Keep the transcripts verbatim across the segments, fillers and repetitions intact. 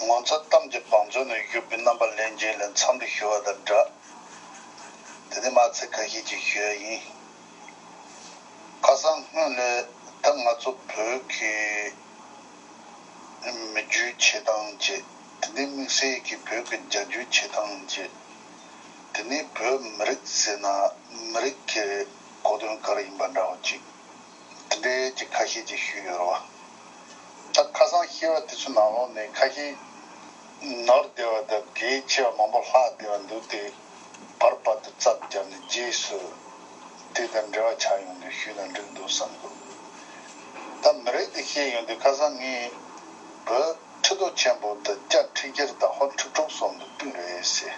ངོ་མཚར་གཏམ་གྱི་བང་མཛོད་ནས་བཞུགས་པའི་རྣམ་པ་ལྷན་རྒྱས་ལ་འཚམས་འདྲི་ཞུ་བ་དང་སྦྲགས། དེ་ནས་མ་ཚིག་ཁ་ཤས་ཅིག་ཞུ་ཡ་ཡིན། ཁ་སང་སྔོན་ལ་ད་ང་ཚོ་བོད་ཀྱི་མི་རྒྱུད་བྱེད་སྟངས་བཅས། དེ་ནས་དམིགས་བསལ་གྱི་བོད་ཀྱི་རྒྱ་རྒྱུད་བྱེད་སྟངས་བཅས། དེ་ནས་བོད་མི་རིགས་ཟེར་ན་མི་རིགས་ཀྱི་གོ་དོན་ག་རེ་ཡིན་པ་འདྲ་བོ་ཅིག་དེ་འདྲའི་ཅིག་ཁ་ཤས་ཅིག་ཞུས་ཡོད་རེད་བ། ད་ཁ་སང་བཤད་པ་དེ་ཚོ་ནང་ལོགས་ནས་ཁ་ཤས་ནོར་བསྡད་པ་དང་གལ་ཆེ་བ་མང་པོ་ལྷག་བསྡད་པ་འདུག་སྟེ། བར་བར་དུ་རྩད་བརྒྱབ་ནས་རྗེས་སུ་དེ་དང་འབྲེལ་བ་ཆགས་ཡོང་དུས་ཞུས་ན་འགྲིག་འདུག་བསམ་འདུག་ད་མི་རིགས་དེ་བཤད་ཡོང་དུས་ཁ་སང་ངས་བོད་ཁྲི་ཐོག་ཆེན་པོ་དང་རྒྱ་ཁྲི་རྒྱལ་དང་ཧོར་ཁྲི་དྲུག་གསུམ་དུ་སྤུན་རེད་ཟེར།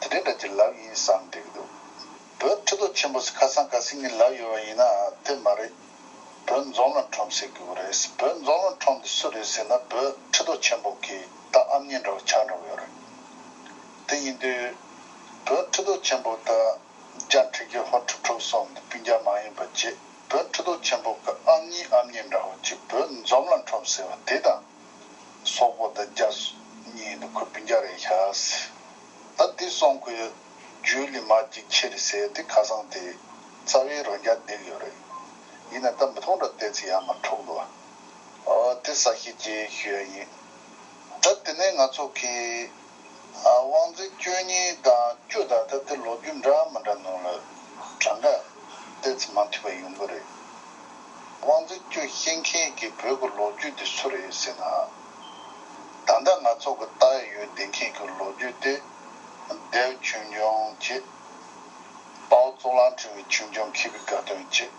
དེ་འདྲའི་འདྲ་ཅིག་ལབ་ཡིན་བསམ་འགྲིག་འདུག་བོད་ཁྲི་ཐོག་ཆེན་པོ་ཟེར་ཁ་སང་ག་ཚོད་ངས་ལབ་ཡོད་པ་ཡིན་ན་དེ་མ་རེད། བོད་འཛོམས་གླིང་ཁྲོམ་ཟེར་དགོས་རེད། བོད་འཛོམས་གླིང་ཁྲོམ་དེ་སུ་རེད་ཟེར་ན་བོད་ཁྲི་ཐོག་ཆེན་པོ་གི་ད་ཨ་མྱེས་འདྲ་བོ་ཆགས་འགྲོ་གི་ཡོད་རེད། དེ་ཡིན་དུས་བོད་ཁྲི་ཐོག་ཆེན་པོ་ད་རྒྱ་ཁྲི་རྒྱལ་ཧོར་ཁྲི་དྲུག་གསུམ་དེ་སྤུན་ཀྱག་མ་ཡིན་པ་བྱས། བོད་ཁྲི་ཐོག་ཆེན་པོ་གི་ཨ་མྱེས་ཨ་མྱེས་འདྲ་བོ་བྱས་བོད་འཛོམས་གླིང་ཁྲོམ་ཟེར་བ་དེ་དང་། སོག་པོ་དང་རྒྱ་གཉིས་ནི་ཁོ་སྤུན་ཀྱག་རེད་ཤག་ད་དེ་སོང་ཁོའི་རྒྱུད་ལས་མ་གཅིག་ཁྱེར་ཟེར་དེ་ཁ་སང་དེ་རྩ་བའི་རང་རྐྱ་བསྡད་ཡོད་རེད། ཡིན་ན་ད་མི་མཐོང་འདྲ་བལྟས་ཚེ་ཡང་མ་འཁྲུག་འདུག་ཨོ་དེ་ས་ཞིག་ཅེས་ཞུ་ཡ་ཡིན། ད་དེ་ནས་ང་ཚོ་གི་ཨ་དབང་འཛིན་བཅུ་གཉིས་དང་བཅུ་དང་ད་དེ་ལོ་རྒྱུས་འདྲ་མི་འདྲ་ནང་ལ་གྲངས་ཀ་བལྟས་ཚེ་མ་མཐུན་པ་ཡོང་གི་རེད། དབང་འཛིན་བཅུ་བཤད་མཁན་གྱི་བོད་ཀྱི་ལོ་རྒྱུས་དེ་སུ་རེད་ཟེར་ན། ད་ལྟ་ང་ཚོ་གི་ལྟ་ཡི་ཡོད་བསྡད་མཁན་གྱི་ལོ་རྒྱུས་དེ། ལྡེའུ་ཆོས་འབྱོར་བྱས། དཔའ་བོ་གཙུག་ལག་ཕྲེང་བའི་ཆོས་འབྱོར་མཁས་པའི་དགའ་སྟོན་བྱས།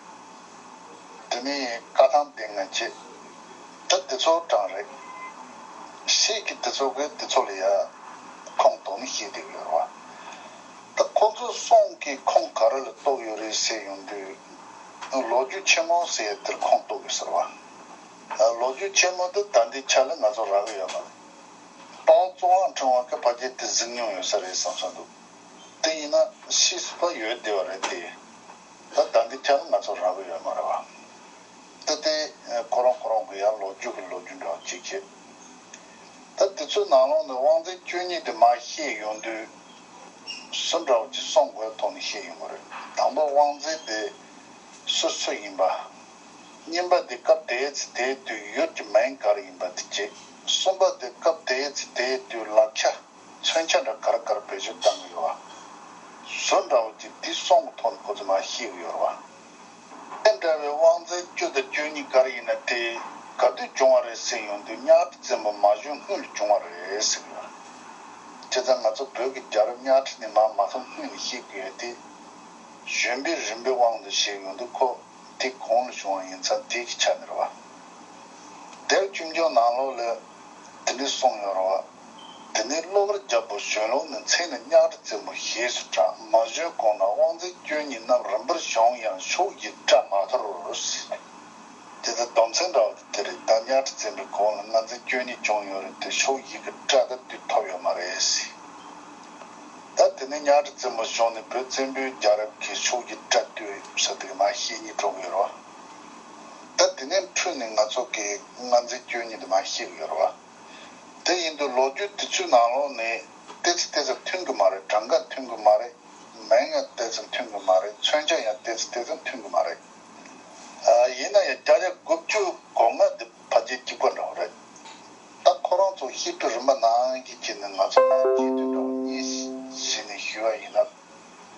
དེ་ནས་བཀའ་ཐང་ལྡན་ངེས་བྱས། ད་དེ་ཚོ་གྲངས་རེད། ཤེས་ཀྱི་དེ་ཚོ་གི་དེ་ཚོ་ལ་ཡ་ཁུངས་གཏུགས་ནས་བཤད་བསྡད་ཡོད་རེད་བ། ད་ཁོ་ཚོ་གསུམ་གྱི་ཁུངས་ག་རེ་ལ་གཏུགས་ཡོད་རེད་ཟེར་ཡོང་དུས། ལོ་རྒྱུས་ཆེན་མོ་ཟེར་ཡ་དེར་ཁུངས་གཏུགས་ཡོད་ཟེར་བ། ལོ་རྒྱུས་ཆེན་མོ་དེ་ད་ལྟའི་ཆ་ལ་ང་ཚོ་རག་གི་ཡོད་མ་རེད། དཔའ་བོ་གཙུག་ལག་ཕྲེང་བ་གི་ཕ་རྒྱལ་དེ་གཟིགས་མྱོང་ཡོད་ས་རེད་བསམ་ས་འདུག་དེ་ཡིན་ན་ཤེས་སྲིད་པ་ཡོད་བསྡད་པ་རེད་དེ། ད་ད་ལྟའི་ཆ་ལ་ང་ཚོ་རག་གི་ཡོད་མ་རེད་བ། ད་དེ་ཁོ་རང་ཁོ་རང་གི་ཡང་ལོ་རྒྱུས་ཀྱི་ལོ་རྒྱུས་འདྲ་བ་ཅིག་བྱེད། ད་དེ་ཚོའི་ནང་ལོགས་ནས་དབང་འཛིན་བཅུ་གཉིས་དེ་མར་བཤད་ཡོང་དུས། སུ་འདྲ་བོ་ཅིག་གསུང་དགོས་ཐོག་ནས་བཤད་ཡོང་གི་རེད། དང་པོ་དབང་འཛིན་དེ་སུ་སུ་ཡིན་པ། གཉིས་པ་དེ་སྐབས་དེའི་ཚེ་དེའི་དུས་ཡུལ་གྱི་མིང་ག་རེ་ཡིན་པ་དེ་བྱས། གསུམ་པ་དེ་སྐབས་དེའི་ཚེ་དེའི་དུས་ལག་ཆ་མཚོན་ཆ་འདྲ་ག་རེ་ག་རེ་བེད་སྤྱོད་བཏང་གི་ཡོད་པ། སུ་འདྲ་བོ་ཅིག་དེ་གསུང་གི་ཐོག་ནས་ཁོ་ཚོ་མར་བཤད་གི་ཡོད་རེད་བ། དེ་འདྲ་བའི་དབང་འཛིན་བཅུ་དང་བཅུ་གཉིས་ག་རེ་ཡིན་ན་དེ་ག་དུས་བྱུང་བ་རེད་ཟེར་ཡོང་དུས་གཉའ་ཁྲི་བཙན་པོ་མ་བྱོན་སྔོན་ལ་བྱུང་བ་རེད་ཟེར་གི་ཡོད་རེད། བྱས་ཙང་ང་ཚོ་བོད་ཀྱི་རྒྱལ་རབས་གཉའ་ཁྲི་ནས་མར་མ་ཐོན་སྔོན་ནས་བཤད་གི་ཡོད་དེ། བྱོན་པའི་རིམ་པའི་དབང་དུ་བྱས་ཡོང་དུས་ཁོ་དེ་གོང་ལ་བྱུང་བ་ཡིན་ཙང་དེ་གི་ཆ་ནས་རེད་བ། ལྡེའུ་ཆོས་འབྱོར་ནང་ལོགས་ལ་དེ་འདྲའི་གསུངས་ཡོད་རེད་བ། དེ་ནས་གློ་བུར་རྒྱལ་པོ་བྱོན་ལུགས་ནི་མཚན་ནི་གཉའ་ཁྲི་བཙན་པོ་ཞེས་སུ་གྲགས། མ་བྱོན་གོང་ན་དབང་འཛིན་བཅུ་གཉིས་རྣམས་རིམ་པར་བྱོན་ཡང་ཕྱོགས་བཞིའི་སྐྲ་མ་ཐོར། དེ་ལྟར་སྡོམ་ཚིག་འདྲ་བ་དེ་རེད། ད་གཉའ་ཁྲི་བཙན་པོའི་གོང་ལ་དབང་འཛིན་བཅུ་གཉིས་བྱོན་ཡོད་རེད་དེ་ཕྱོགས་བཞི་གི་སྐྲ་དེ་དུས་ཐོབ་ཡོད་མ་རེད། ད་དེ་ནས་གཉའ་ཁྲི་བཙན་པོ་བྱོན་ནས་བོད་བཙན་པོའི་རྒྱལ་རབས་ཀྱི་ཕྱོགས་བཞི་སྐྲ་དུས་ས་དེ་གི་མ་བཤད་སྙིང་བྲོ་གི་ཡོད་རེད་བ། ད་དེ་ནས་འཕྲོས་ནས་ང་ཚོ་གི་དབང་འཛིན་བཅུ་གཉིས་དེ་མ་བཤད་གི་ཡོད་རེད་བ། དེ་ཡིན་དུས་ལོ་རྒྱུས་དེ་ཚོའི་ནང་ལོགས་ནས་ཏོག་ཙམ་ཏོག་ཙམ་མཐུན་གི་མ་རེད། གྲངས་ཀ་མཐུན་གི་མ་རེད། མིང་ཡང་ཏོག་ཙམ་མཐུན་གི་མ་རེད། མཚོན་ཆ་ཡང་ཏོག་ཙམ་ཏོག་ཙམ་མཐུན་གི་མ་རེད། ཨ་ཡིན་ན་ཡང་བརྒྱ་ཆ་དགུ་བཅུ་གོ་ལྔ་དེ་ཕལ་ཆེར་གཅིག་པ་འདྲ་བོ་རེད། ད་ཁོ་རང་ཚོ་བཤད་པའི་རིམ་པ་ནང་གི་བྱས་ནས་ང་ཚོ་ནང་རྒྱས་བསྡུས་འདྲ་བོ་གཉིས་བྱས་ནས་ཞུས་པ་ཡིན་ན།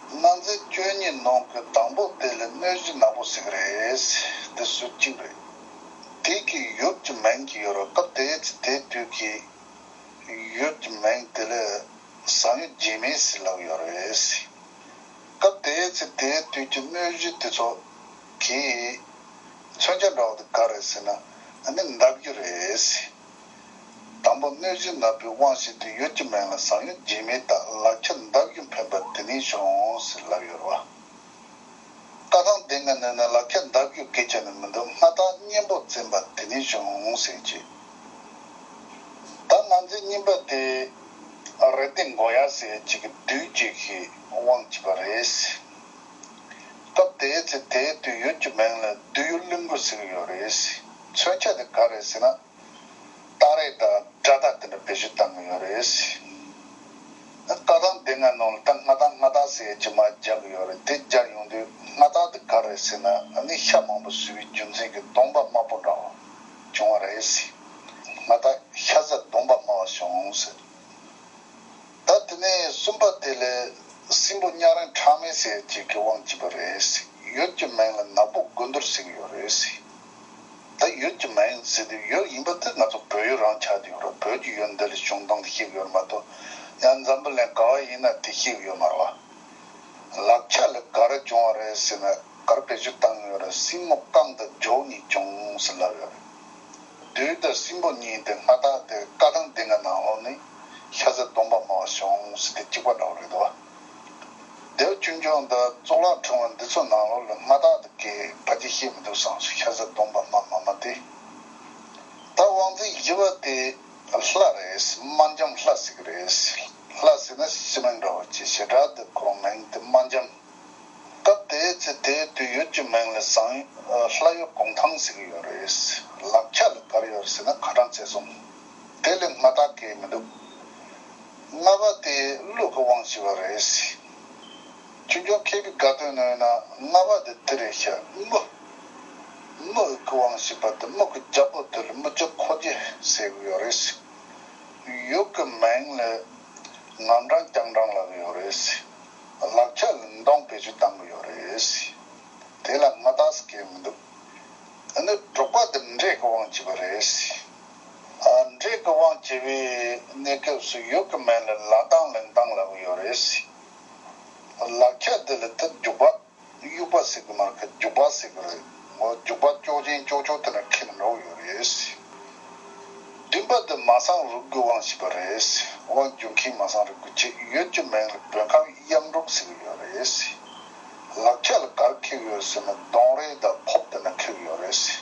དབང་འཛིན་བཅུ་གཉིས་ནང་གི་དང་པོ་དེ་ལ་གནོད་གཞི་ནག་པོ་ཟེར་གི་རེད། དེ་སུ་གཅིག་རེད། དེ་གི་ཡུལ་གྱི་མིང་གི་ཡོད་རེད། སྐབས་དེའི་ཚེ་དེའི་དུས་ཀྱི་ཡུལ་གྱི་མིང་དེ་ལ་ཟངས་ཡུལ་རྒྱལ་མེ་ཟེར་ལབ་ཡོད་རེད། སྐབས་དེའི་ཚེ་དེའི་དུས་ཀྱི་གནོད་གཞི་དེ་ཚོ་གི་མཚོན་ཆ་འདྲ་བོ་དེ་ག་རེད་ཟེར་ན་ཨ་ནི་མདའ་རྒྱུ་རེད། དང་པོ་གནོད་གཞི་ནག་པོའི་དབང་བྱས་ཏེ་ཡུལ་གྱི་མིང་ལ་ཟངས་ཡུལ་རྒྱལ་མེ་བཏགས། ལག་ཆ་མདའ་རྒྱུ་འཕེན་པ་དེ་ནས་བྱུང་ཟེར་ལབ་ཡོད་རེད་བ། བཀའ་ཐང་ལྡན་ངེས་ནང་ན་ལག་ཆ་མདའ་རྒྱུ་སྐད་ཆ་ནི་མི་འདུག་སྔ་རྟགས་གཉན་པོ་བཙན་པ་དེ་ནས་བྱུང་ཟེར་གྱི། ད་དབང་འཛིན་གཉིས་པ་དེ་རེ་ལྡེ་མགོ་ཡག་ཟེར་གྱི་བདུད་ཅིག་གི་དབང་བྱས་པ་རེད། སྐབས་དེའི་ཚེ་དེའི་དུས་ཡུལ་གྱི་མིང་ལ་བདུད་ཡུལ་གླིང་དགུ་ཟེར་གྱི་ཡོད་རེད། མཚོན་ཆ་དེ་ག་རེད་ཟེར་ན། སྟ་རེ་དང་དགྲ་སྟ་དེ་འདྲ་བེད་སྤྱོད་བཏང་། ནང་ལ་ད་སྔ་རྟགས་སྔ་རྟགས་ཟེར་གྱི་མ་རྒྱག་གི་ཡོད་རེད། དེ་རྒྱག་ཡོང་དུས་སྔ་རྟགས་དེ་ག་རེད་ཟེར་ན། ཨ་ནི་ཤ་མང་པོ་ཟོས་པའི་རྒྱུ་མཚན་གྱིས་གདོང་པ་དམར་པོ་འདྲ་བ་བྱུང་བ་རེད་ཟེར། སྔ་རྟགས་ཤ་ཟ་གདོང་པ་དམར་བ་བྱུང་ཟེར། ད་དེ་ནས་གསུམ་པ་དེ་ལས་སྲིན་པོ་གཉའ་རེངས་ཁྲག་མེད་ཟེར་གྱི་གི་དབང་བྱེད་པ་རེད་ཟེར། ཡོད་ཀྱི་མིང་ལ་ནག་པོ་དགུ་འདུལ་ཟེར་གྱི་ཡོད་རེད་ཟེར། ད་ཡོད་ཀྱི་མིང་ཟེར་དུས་ཡོད་ཡིན་པ་དེ་ང་ཚོ་བོད་ཡུལ་རང་ཆགས་ཀྱི་ཡོད་རེད། བོད་ཀྱི་ཡུལ་འདི་ལ་བྱུང་སྟངས་དེ་ཤེས་ཀྱི་ཡོད་རེད་མ་གཏོགས། ཡང་འཛམ་བུ་གླིང་ག་བ་ཡིན་ན་དེ་ཤེས་ཀྱི་ཡོད་མ་རེད་བ། ལག་ཆ་ལ་ག་རེ་བྱུང་བ་རེད་ཟེར་ན། ག་རེ་བེད་སྤྱོད་བཏང་ཡོད་རེད། སྲིན་མོ་རྐང་དང་སྒྱོགས་གཉིས་བྱུང་ཟེར་ལབ་ཡོད་རེད། བདུད་དང་སྲིན་པོ་གཉིས་དེ་སྔ་རྟགས་དེ་བཀའ་ཐང་སྡེ་ལྔ་ནང་ལོགས་ནས་ཤ་ཟ་གདོང་པ་དམར་བ་བྱུང་ཟེར་དེ་གཅིག་པ་འདྲ་བོ་རེད་དོ། སྡེ་པ་ཆོས་འབྱུང་དང་གཙུག་ལག་ཕྲེང་བ་འདི་ཚོ་ནང་ལོགས་ལ་སྔ་རྟགས་དེ་གའི་ཕལ་ཆེར་ཤེས་མི་འདུག་བསམ་སོང་། ཤ་ཟ་གདོང་པ་དམར་དམར་དེ། ད་དབང་མཛད་བཞི་པ་དེ་ལྷ་རེད། དམར་འཇམ་ལྷ་ཟེར་གི་རེད། ལྷ་ཟེར་ན་སྤྱི་མིང་འདྲ་བོ་ཅིག། བྱེ་བྲག་ཏུ་ཁོ་རང་མིང་དེ་དམར་འཇམ། སྐབས་དེའི་ཚེ་དེའི་དུས་ཡོད་ཀྱི་མིང་ལ་བཟང་། ལྷ་ཡུལ་གུང་ཐང་ཟེར་གི་ཡོད་རེད། ལག་ཆ་ལ་ག་རེ་ཡོད་རེད་ཟེར་ན་ཁ་གྲངས་ཚད་གསུམ། དེ་ལས་སྔ་རྟགས་གང་ཡང་མི་འདུག། ལྔ་པ་དེ་ཀླུ་གི་དབང་བྱེད་པ་རེད། ཆོས་འབྱུང་མཁས་པའི་དགའ་སྟོན་ནང་ན་ལྔ་པ་དེ་དེ་རེད་ཤག། མུ། མུ་གི་དབང་བྱེད་པ་དེ། མུ་གི་རྒྱལ་པོ་དེ་ལ་མུ་ཅི་ཁོ་རྗེ་ཟེར་གི་ཡོད་རེད། ཡུལ་གི་མིང་ལ་ངམ་སྦྲང་རྐྱང་སྦྲང་ལབ་ཀྱི་ཡོད་རེད། ལག་ཆ་ལ་མདོང་བེད་སྤྱོད་བཏང་གི་ཡོད་རེད། དེ་ལ་སྔ་རྟགས་ཟེར་མཁན་མི་འདུག། ཨ་ནི་དྲུག་པ་དེ་འདྲེ་གི་དབང་བྱེད་པ་རེད། ཨ། འདྲེ་གི་དབང་བྱེད་པའི་གནས་སྐབས་སུ་ཡུལ་གི་མིང་ལ་ལ་ཐང་ལིང་ཐང་ལབ་ཀྱི་ཡོད་རེད། ལག་ཆ་དེ་ལ་དེ་རྒྱུག་པ། དབྱུག་པ་ཟེར་གི་མ་རེད། རྒྱུག་པ་ཟེར་གི་རེད། འོ། རྒྱུག་པ་ཀྱོག་ཅན་ཀྱོག་ཀྱོག་དེ་འདྲ་འཁྱེར་ནས་འགྲོ་གི་ཡོད་རེད། བདུན་པ་དེ་མ་སངས་རུས་ཀྱི་དབང་བྱེད་པ་རེད། དབང་སྒྱུར་མཁན་མ་སངས་རུས་ཀྱི་ཆེད་ཡོད་ཀྱི་མིང་ལ་བོད་ཁམས་གཡང་འབྲུག་ཟེར་གི་ཡོད་རེད། ལག་ཆ་ལ་ག་རེ་འཁྱེར་གི་ཡོད་ཟེར་ན་གདོང་རས་དང་ཕོར་དེ་འདྲ་འཁྱེར་གི་ཡོད་རེད། སྔ་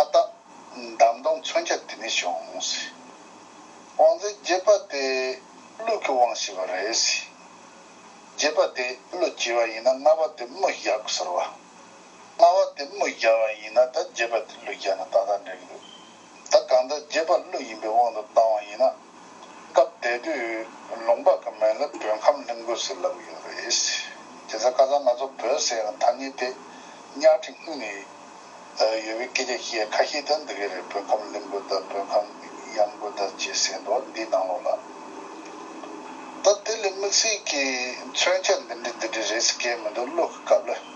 རྟགས་འདམ་དོང་མཚོན་ཆ་དེ་ནས་བྱུང་། དབང་མཛད་བརྒྱད་པ་དེ་ཀླུ་གི་དབང་བྱེད་པ་རེད། བརྒྱད་པ་དེ་ཀླུ་བྱས་པ་ཡིན་ན་ལྔ་པ་དེ་མུ་བཞག་དགོས་ཟེར་བ། ལྔ་པ་དེ་མུ་བཞག་པ་ཡིན་ན་ད་བརྒྱད་པ་དེ་ཀླུ་བཞག་ན་ཏག་ཏག་འགྲིག་གི་འདུག། ད་གང་ལྟར་བརྒྱད་པ་ཀླུ་ཡིན་པའི་དབང་དུ་བཏང་བ་ཡིན་ན། སྐབས་དེ་དུས་ལུང་པ་གི་མིང་ལ་བོད་ཁམས་གླིང་དགུ་ཟེར་ལབ་ཀྱི་ཡོད་རེད། བྱས་ཙང་ཁ་སང་ང་ཚོ་བོད་ཟེར་ཡང་ཐ་སྙད་དེ་གཉའ་ཁྲི་སྔོན་ནས་ཡོད་པའི་སྐད་ཆ་བཤད་ཁ་ཤས་དེ་འདི་ག་རེད། བོད་ཁམས་གླིང་དགུ་དང་བོད་ཁམས་གཡང་དགུ་དང་བཅས་ཟེར་འདུག། འདིའི་ནང་ལོགས་ལ། ད་དེ་ལས་དམིགས་བསལ་གྱི་མཚོན་ཆ་འདི་འདྲ་འདི་འདྲ་རེད་ཟེར་མཁན་མི་འདུག། ཀླུ་གི་སྐབས་ལ་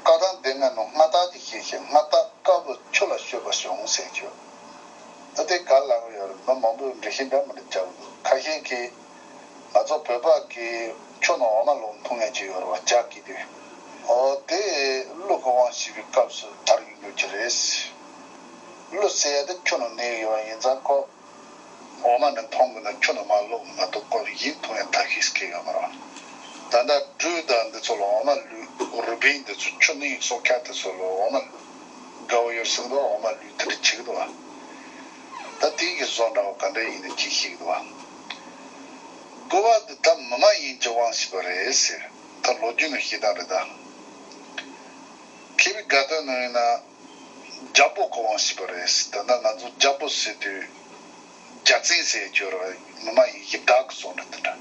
བཀའ་ཐང་སྡེ་ལྔ་ནང་སྔ་རྟགས་ཅིག་བཤད་ཤག། སྔ་རྟགས་དཀར་པོ་ཆུ་ལ་བཤོས་པ་བྱུང་ཟེར་གྱི་ཡོད། ད་དེ་ག་ལབ་ཀྱི་ཡོད་རེད། མི་མང་པོས་འགྲེལ་བཤད་འདྲ་མི་འདྲ་རྒྱག་གི་འདུག། ཁ་ཤས་ཀྱིས་ང་ཚོ་བོད་པ་གིས་ཆུ་ནང་འོ་མ་བླུགས་འཐུང་ཡག་ཅིག་ཡོད་རེད་བ། ཇ་བསྐྱེད་དུས། འོ་དེ་ཀླུ་གི་དབང་བྱེད་པའི་སྐབས་སུ་དར་ཡོང་རྒྱུ་ཅིག་རེད། ཀླུ་ཟེར་ཡ་དེ་ཆུ་ནང་གནས་ཡོད་པ་ཡིན་ཙང་ཁོ། འོ་མ་འདི་འཐུང་དགོས་ན་ཆུ་ནང་མར་བླུགས་མ་གཏོགས་ཁོ་ཡིན་འཐུང་ཡ་ཐབས་ཤེས་སྐྱེ་ཡོད་མ་རེད། ད་ལྟ་སྦྲུལ་དང་འདི་ཚོ་ལ་འོ་མ་བླུགས། རུས་སྦལ་འདི་ཚོ་ཆུ་ནང་སྲོག་ཆགས་དེ་ཚོ་ལ་འོ་མ་དགའ་བོ་ཡོད་ཟེར་འདུག། འོ་མ་བླུགས་དེ་འདྲ་བྱེད་ཀྱི་འདུག་བ། ད་དེ་གི་བཟོ་འདྲ་བོ་ག་འདྲ་ཡིན་ནི་ཅིག་ཤེས་ཀྱི་འདུག་བ། དགུ་པ་འདི་ད་མི་མ་ཡིན་གྱི་དབང་བྱེད་པ་རེད་ཟེར། ད་ལོ་རྒྱུས་ནང་བཤད་སྟངས་རེད་ད། མཁས་པའི་དགའ་སྟོན་ནང་ཡིན་ན། རྒྱལ་པོ་གི་དབང་བྱེད་པ་རེད། ད་ལྟ་ང་ཚོ་རྒྱལ་པོ་ཟེར་དུས་རྒྱལ་བཙན་ཟེར་གྱི་ཡོད་རེད་བ། མི་མ་ཡིན་གཞི་བདག་གི་བཟོ་འདྲ་དེ་འདྲ།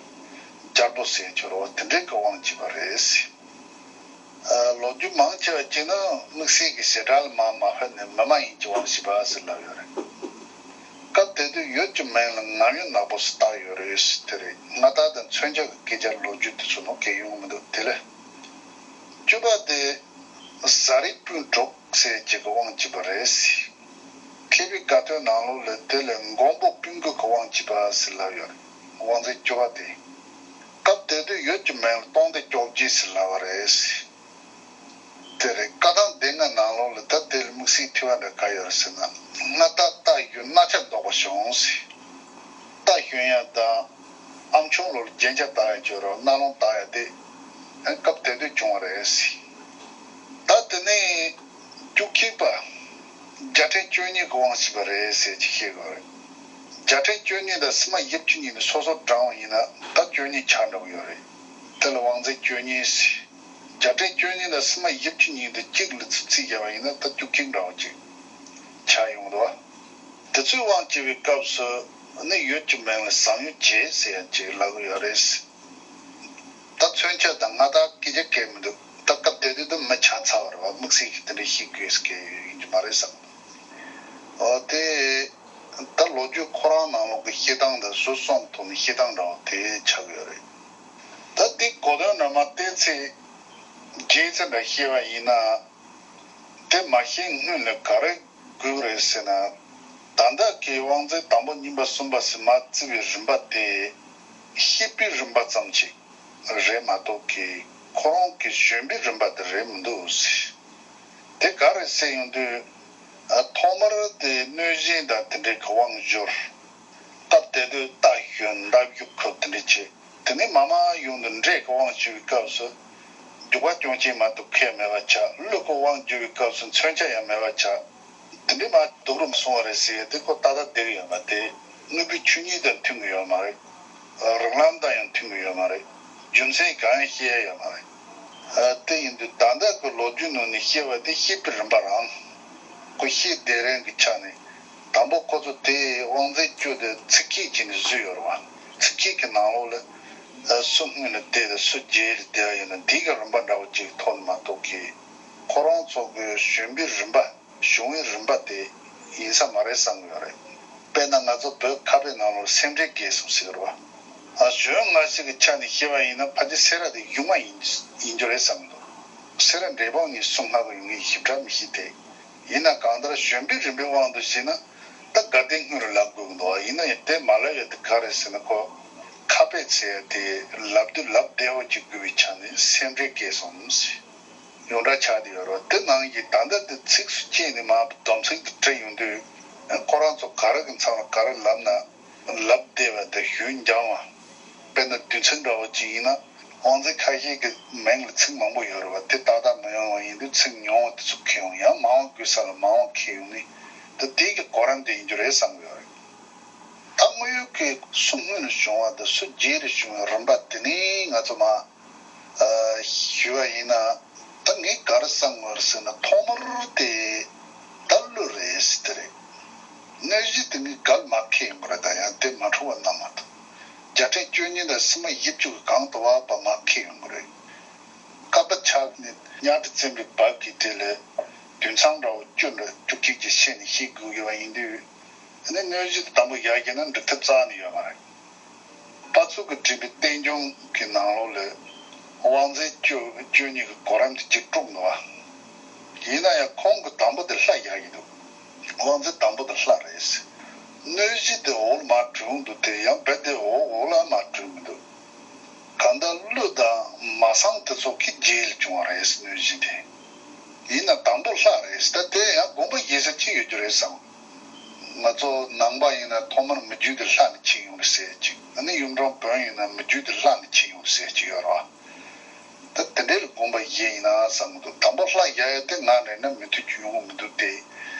རྒྱལ་པོ་ཟེར་གྱི་ཡོད་རེད་བ། དེ་འདྲའི་གི་དབང་བྱེད་པ་རེད། ཨ། ལོ་རྒྱུས་མང་ཆེ་བ་བྱས་ན་དམིགས་བསལ་གྱི་བྱེ་བྲག་ལ་མ་མ་ཕེབས་ནས་མི་མ་ཡིན་གྱི་དབང་བྱེད་པ་ཟེར་ལབ་ཡོད་རེད། སྐབས་དེ་དུས་ཡོད་ཀྱི་མིང་ལ་ངམ་ཡུམ་ནག་པོ་ཟེར་བཏགས་ཡོད་རེད། དེ་རེད། སྔ་རྟགས་དང་མཚོན་ཆ་གི་སྐད་ཆ་ལོ་རྒྱུས་དེ་ཚོ་ནང་གང་ཡང་ཡོང་གི་མི་འདུག། དེ་ལས། བཅུ་པ་དེ། ཟ་རིགས་སྤུན་དྲུག་ཟེར་གྱི་གི་དབང་བྱེད་པ་རེད། མཁས་པའི་དགའ་སྟོན་ནང་ལོགས་ལ་དེ་ལས་མགོན་པོ་སྤུན་དགུ་གི་དབང་བྱེད་པ་ཟེར་ལབ་ཡོད་རེད། དབང་མཛད་བཅུ་པ་དེ། སྐབས་དེ་དུས་ཡོད་ཀྱི་མིང་ལ་སྟོང་སྡེ་བཅོ་བརྒྱད་ཟེར་ལབ་པ་རེད། དེ་རེད། བཀའ་ཐང་སྡེ་ལྔ་ནང་ལོགས་ལ་ད་དེ་ལ་དམིགས་བསལ་ཐོས་པ་འདྲ་ག་ཡོད་རེད་ཟེར་ན། སྔ་རྟགས་རྟ་ཞོན་རྣ་ཆ་ལྡོག་པ་བྱུང་ཟེར། རྟ་ཞོན་ཡ་དང་། ཨམ་ཆུང་ལོར་རྒྱན་ཆ་བཏགས་ཡ་བྱོས་རོགས། རྣ་ལུང་བཏགས་ཡ་དེ། སྐབས་དེ་དུས་བྱུང་བ་རེད་ཟེར། ད་དེ་ནས་བཅུ་གཅིག་པ། རྒྱལ་ཕྲན་བཅུ་གཉིས་ཀྱི་དབང་བྱེད་པ་རེད་ཟེར་གྱི་བཤད་དགོས་རེད། རྒྱལ་ཕྲན་བཅུ་གཉིས་དང་སྲིད་མ་བཞི་བཅུ་གཉིས་ནི་སོ་སོར་བགྲངས་པ་ཡིན་ན་ད་བཅུ་གཉིས་ཆགས་འགྲོ་གི་ཡོད་རེད། དེ་ལ་དབང་མཛད་བཅུ་གཉིས་ཟེར། རྒྱལ་ཕྲན་བཅུ་གཉིས་དང་སྲིད་མ་བཞི་བཅུ་གཉིས་དེ་གཅིག་ལ་ཚུར་རྩིས་བརྒྱབ་པ་ཡིན་ན་ད་བཅུ་གཅིག་འདྲ་བོ་ཅིག་ཆགས་ཡོང་གི་འདུག་བ། དེ་ཚོའི་དབང་བྱེད་པའི་སྐབས་སུ། ནི་ཡུལ་གྱི་མིང་ལ་བཟང་ཡུལ་བྱེད་ཟེར་ཡང་ཅིག་ལབ་ཀྱི་ཡོད་རེད། ད་མཚོན་ཆ་དང་སྔ་རྟགས་སྐད་ཆ་སྐད་མི་འདུག་ད་སྐབས་དེ་དུས་དུ་མི་ཆ་ཚ་བ་རེད་བ། དམིགས་བསལ་གྱི་དེ་འདྲ་ཤེས་དགོས་ཀྱི་ཡིན་གྱི་མ་རེད་བསམ། འོ་དེ། ད་ལོ་རྒྱུས་ཁོ་རང་ནང་ལོགས་ཀྱི་བཤད་སྟངས་དང་ཟུར་གསུམ་ཐོག་ནས་བཤད་སྟངས་འདྲ་བ་དེ་ཆགས་ཀྱི་ཡོད་རེད། ད་དེ་གོ་དོན་འདྲ་མ་བལྟས་ཚེ། རྒྱས་ཚད་འདྲ་བཤད་པ་ཡིན་ན། དེ་མ་བཤད་སྔོན་ལ་ག་རེ་དགོས་རེད་ཟེར་ན། ད་ལྟ་གི་དབང་རྩའི་དང་པོ་གཉིས་པ་གསུམ་པ་ཟེར་མར་བརྩི་བའི་རིམ་པ་དེ། བཤད་པའི་རིམ་པ་ཙམ་ཞིག་རེད་མ་གཏོགས་ཀྱི་ཁོ་རང་གི་བཞོན་པའི་རིམ་པ་དེ་རེད་མི་འདུག་ཟེར། དེ་ག་རེ་ཟེར་ཡོང་དུས། ཨ། ཐོག་མར་དེ་གནོད་སྦྱིན་དང་དེ་འདྲའི་གི་དབང་འབྱོར། སྐབས་དེ་དུས་རྟ་ཞོན་འདབ་གཞུ་ཁུར་དེ་འདྲ་བྱས། དེ་ནས་མ་མ་ཡོང་དུ་འདྲེ་གི་དབང་བྱེད་པའི་སྐབས་སུ། རྒྱུག་པ་རྐྱང་ཅན་མ་གཏོགས་ཁས་མེད་པ་ཆགས། ཀླུ་གི་དབང་བསྒྱུར་བའི་སྐབས་སུ་མཚོན་ཆ་ཡང་མེད་པ་ཆགས། དེ་འདྲའི་མ་སྡུག་རུ་སོང་བ་རེད་ཟེར་ཡས་དེ་ཁོ་ཏག་ཏག་བསྡད་ཀྱི་ཡོད་པ་དེ། དངོས་པོའི་ཆོས་ཉིད་དང་མཐུན་གྱི་ཡོད་མ་རེད། རིགས་ལམ་དང་ཡང་མཐུན་གྱི་ཡོད་མ་རེད། རྒྱུ་མཚན་གང་ཡང་བཤད་ཡ་ཡོད་མ་རེད། ཨ། དེ་ཡིན་དུས་ད་ལྟ་གི་ལོ་རྒྱུས་ནང་ནས་བཤད་པ་དེ་བཤད་པའི་རིམ་པ་རང་། ཁོ་བཤད་བསྡད་རན་གྱི་ཆ་ནས། དང་པོ་ཁོ་ཚོ་དེ་དབང་རྩའི་བཅུད་དེ་ཚིག་བཅད་བྱས་ནས་བཟོས་ཡོད་རེད་བ། ཚིག་བཅད་ཀྱི་ནང་ལོགས་ལ། ཨ། སུ་སྔོན་ལ་བསྡད་དང་སུ་རྗེས་ལ་བསྡད་ཡོད་ན་འདི་གི་རིམ་པ་འདྲ་བོ་ཅིག་ཐོག་ནས་མ་གཏོགས་ཀྱི། ཁོ་རང་ཚོ་གི་བཞོན་པའི་རིམ་པ། བྱུང་བའི་རིམ་པ་དེ་ཡིན་ས་མ་རེད་བསམ་གྱི་ཡོད་རེད། དཔེར་ན་ང་ཚོ་བོད་ཁ་དཔེ་ནང་ལ་སེ་འབྲས་དགེ་གསུམ་ཟེར་གྱི་རེད་བ། ཨ། གཞོན་སྔ་ཕྱི་གི་ཆ་ནས་བཤད་པ་ཡིན་ན་ཕལ་ཆེར་སེ་ར་དེ་ཡུལ་མ་ཡིན་ཡིན་རྒྱུ་རེད་བསམ་གྱི་འདུག་སེ་ར་འབྲས་སྤུངས་གཉིས་སུ་སྔ་གི་ཡོང་ངེས་ཞིབ་ཕྲ་མི་ཤེས་ཏེ། ཡིན་ན་གང་ལྟར་གཞོན་པའི་རིམ་པའི་དབང་དུ་བྱས་ན། ད་དགའ་ལྡན་སྔོན་རུ་ལབ་དགོས་ཀྱི་འདུག་ཡིན་ན་ཡང་དེ་མ་ལབ་ཡ་དེ་ག་རེད་ཟེར་ན། ཁོ་ཁ་དཔེ་ཟེར་ཡ་དེ་ལབ་དུས་ལབ་བདེ་བོ་ཅིག་དགོས་པའི་ཆ་ནས་སེ་འབྲས་དགེ་གསུམ་ཟེར། ཡོངས་གྲགས་ཆགས་བསྡད་ཡོད་རེད་བ། དེ་ནང་གི་ད་ལྟ་དེ་ཚིགས་སུ་བཅད་ནས་མར་སྡོམ་ཚིག་དེ་བྲིས་ཡོང་དུས། ཁོ་རང་ཚོ་ག་རེ་གི་མཚམས་ལ་ག་རེ་ལབ་ན་ལབ་བདེ་བ་དང་ཞུན་འགྱངས་བ། དཔེར་ན་བདུན་ཚིགས་འདྲ་བོ་ཅིག་ཡིན་ན། དབང་རྩའི་ཁ་ཤས་ཀྱི་མིང་ལ་ཚིག་མང་པོ་ཡོད་རེད་བ། དེ་ཏག་ཏག་མི་ཡོང་བ་ཡིན་དུས་ཚིག་ཉུང་བ་དེ་ཚོ་འཁྱེར་ཡོང་། ཡང་མང་བ་དགོས་ས་ལ་མང་བ་འཁྱེར་ཡོང་ནས། ད་དེ་གི་གོ་རིམ་དེ་ཡིན་རྒྱུ་རེད་བསམ་གྱི་ཡོད་རེད། ད་དངོས་ཡོད་ཀྱི་སུ་སྔོན་ལ་བྱུང་བ་དང་སུ་རྗེས་ལ་བྱུང་བའི་རིམ་པ་དེ་ནི་ང་ཚོ་མ། ཨ། ཞུས་པ་ཡིན་ན། ད་ངས་ག་རེ་བསམ་དགོས་རེད་ཟེར་ན། ཐོག་མར་དེ་ད་ཀླུ་རེད་ཟེར་དེ་རེད། གནོད་གཞི་དེ་ངས་ག་ལ་མར་འཁྱེར་ཡོང་གི་རེད། ད་ཡང་དེ་མ་འཁྲུལ་བ་གནང་མ་ཐུབ། རྒྱལ་ཕྲན་བཅུ་གཉིས་དང་སིལ་མ་བཞི་བཅུ་གི་གང་དུ་བབ་པ་མར་འཁྱེར་ཡོང་གི་རེད། ཀ་པ་ཆག་ནས་གཉའ་ཁྲི་བཙན་པོའི་འབབ་ཀྱི་དེ་ལས་དུས་མཚམས་འདྲ་བོ་བཅུ་འདྲ་བཅུ་གཅིག་ཅིག་ཤེས་ནས་བཤད་དགོས་ཀྱི་བ་ཡིན་དུས། ཨ་ནི་གནོད་གཞི་དེ་དང་པོ་ཡར་བརྒྱབ་ན་འགྲིག་ཐབས་རྩ་ནས་ཡོད་མ་རེད། པ་ཚུལ་གྱིས་བྲིས་པའི་བསྟན་འབྱུང་གི་ནང་ལོགས་ལ་དབང་རྩའི་བཅུ་བཅུ་གཉིས་ཀྱི་གོ་རིམ་དེ་གཅིག་དཀྲུགས་འདུག་བ། ཡིན་ན་ཡང་ཁོང་གིས་དང་པོ་དེ་ལྷ་རྒྱག་གི་འདུག་དབང་རྩའི་དང་པོ་དེ་ལྷ་རེད། གནོད་གཞི་དེ་འོག་ལ་མར་བྲུས་འདུག་དེ་ཡང་རྦད་དེ་འོག་འོག་ལ་མར་བྲུས་མི་འདུག་གང་ལྟར་ཀླུ་དང་མ་སངས་དེ་ཚོ་གི་རྗེས་ལ་བྱུང་བ་རེད། གནོད་གཞི་དེ། ཡིན་ན་དང་པོ་ལྷ་རེད། ད་དེ་ཡང་དགོངས་པ་བཞེས་ས་གཅིག་ཡོད་རྒྱུ་རེད་བསམ། ང་ཚོ་ནང་པ་ཡིན་ན་ཐོག་མར་མི་རྒྱུད་དེ་ལྷ་ནས་ཕྱེ་ཡོང་རེད་ཟེར་གཅིག་ཨ་ནི་གཡུང་དྲུང་བོན་ཡིན་ན་མི་རྒྱུད་དེ་ལྷ་ནས་ཕྱེ་ཡོང་རེད་ཟེར་གཅིག་ཡོད་རེད་བ། ད་དེ་འདྲའི་ལ་དགོངས་པ་བཞེས་ཡིན་ན་བསམ་གི་འདུག་དང་པོ་ལྷ་རྒྱག་ཡ་དེ་ང་རེད་ན་མི་ཐུབ་རྒྱུ་ཡོང་གི་མི་འདུག་སྟེ།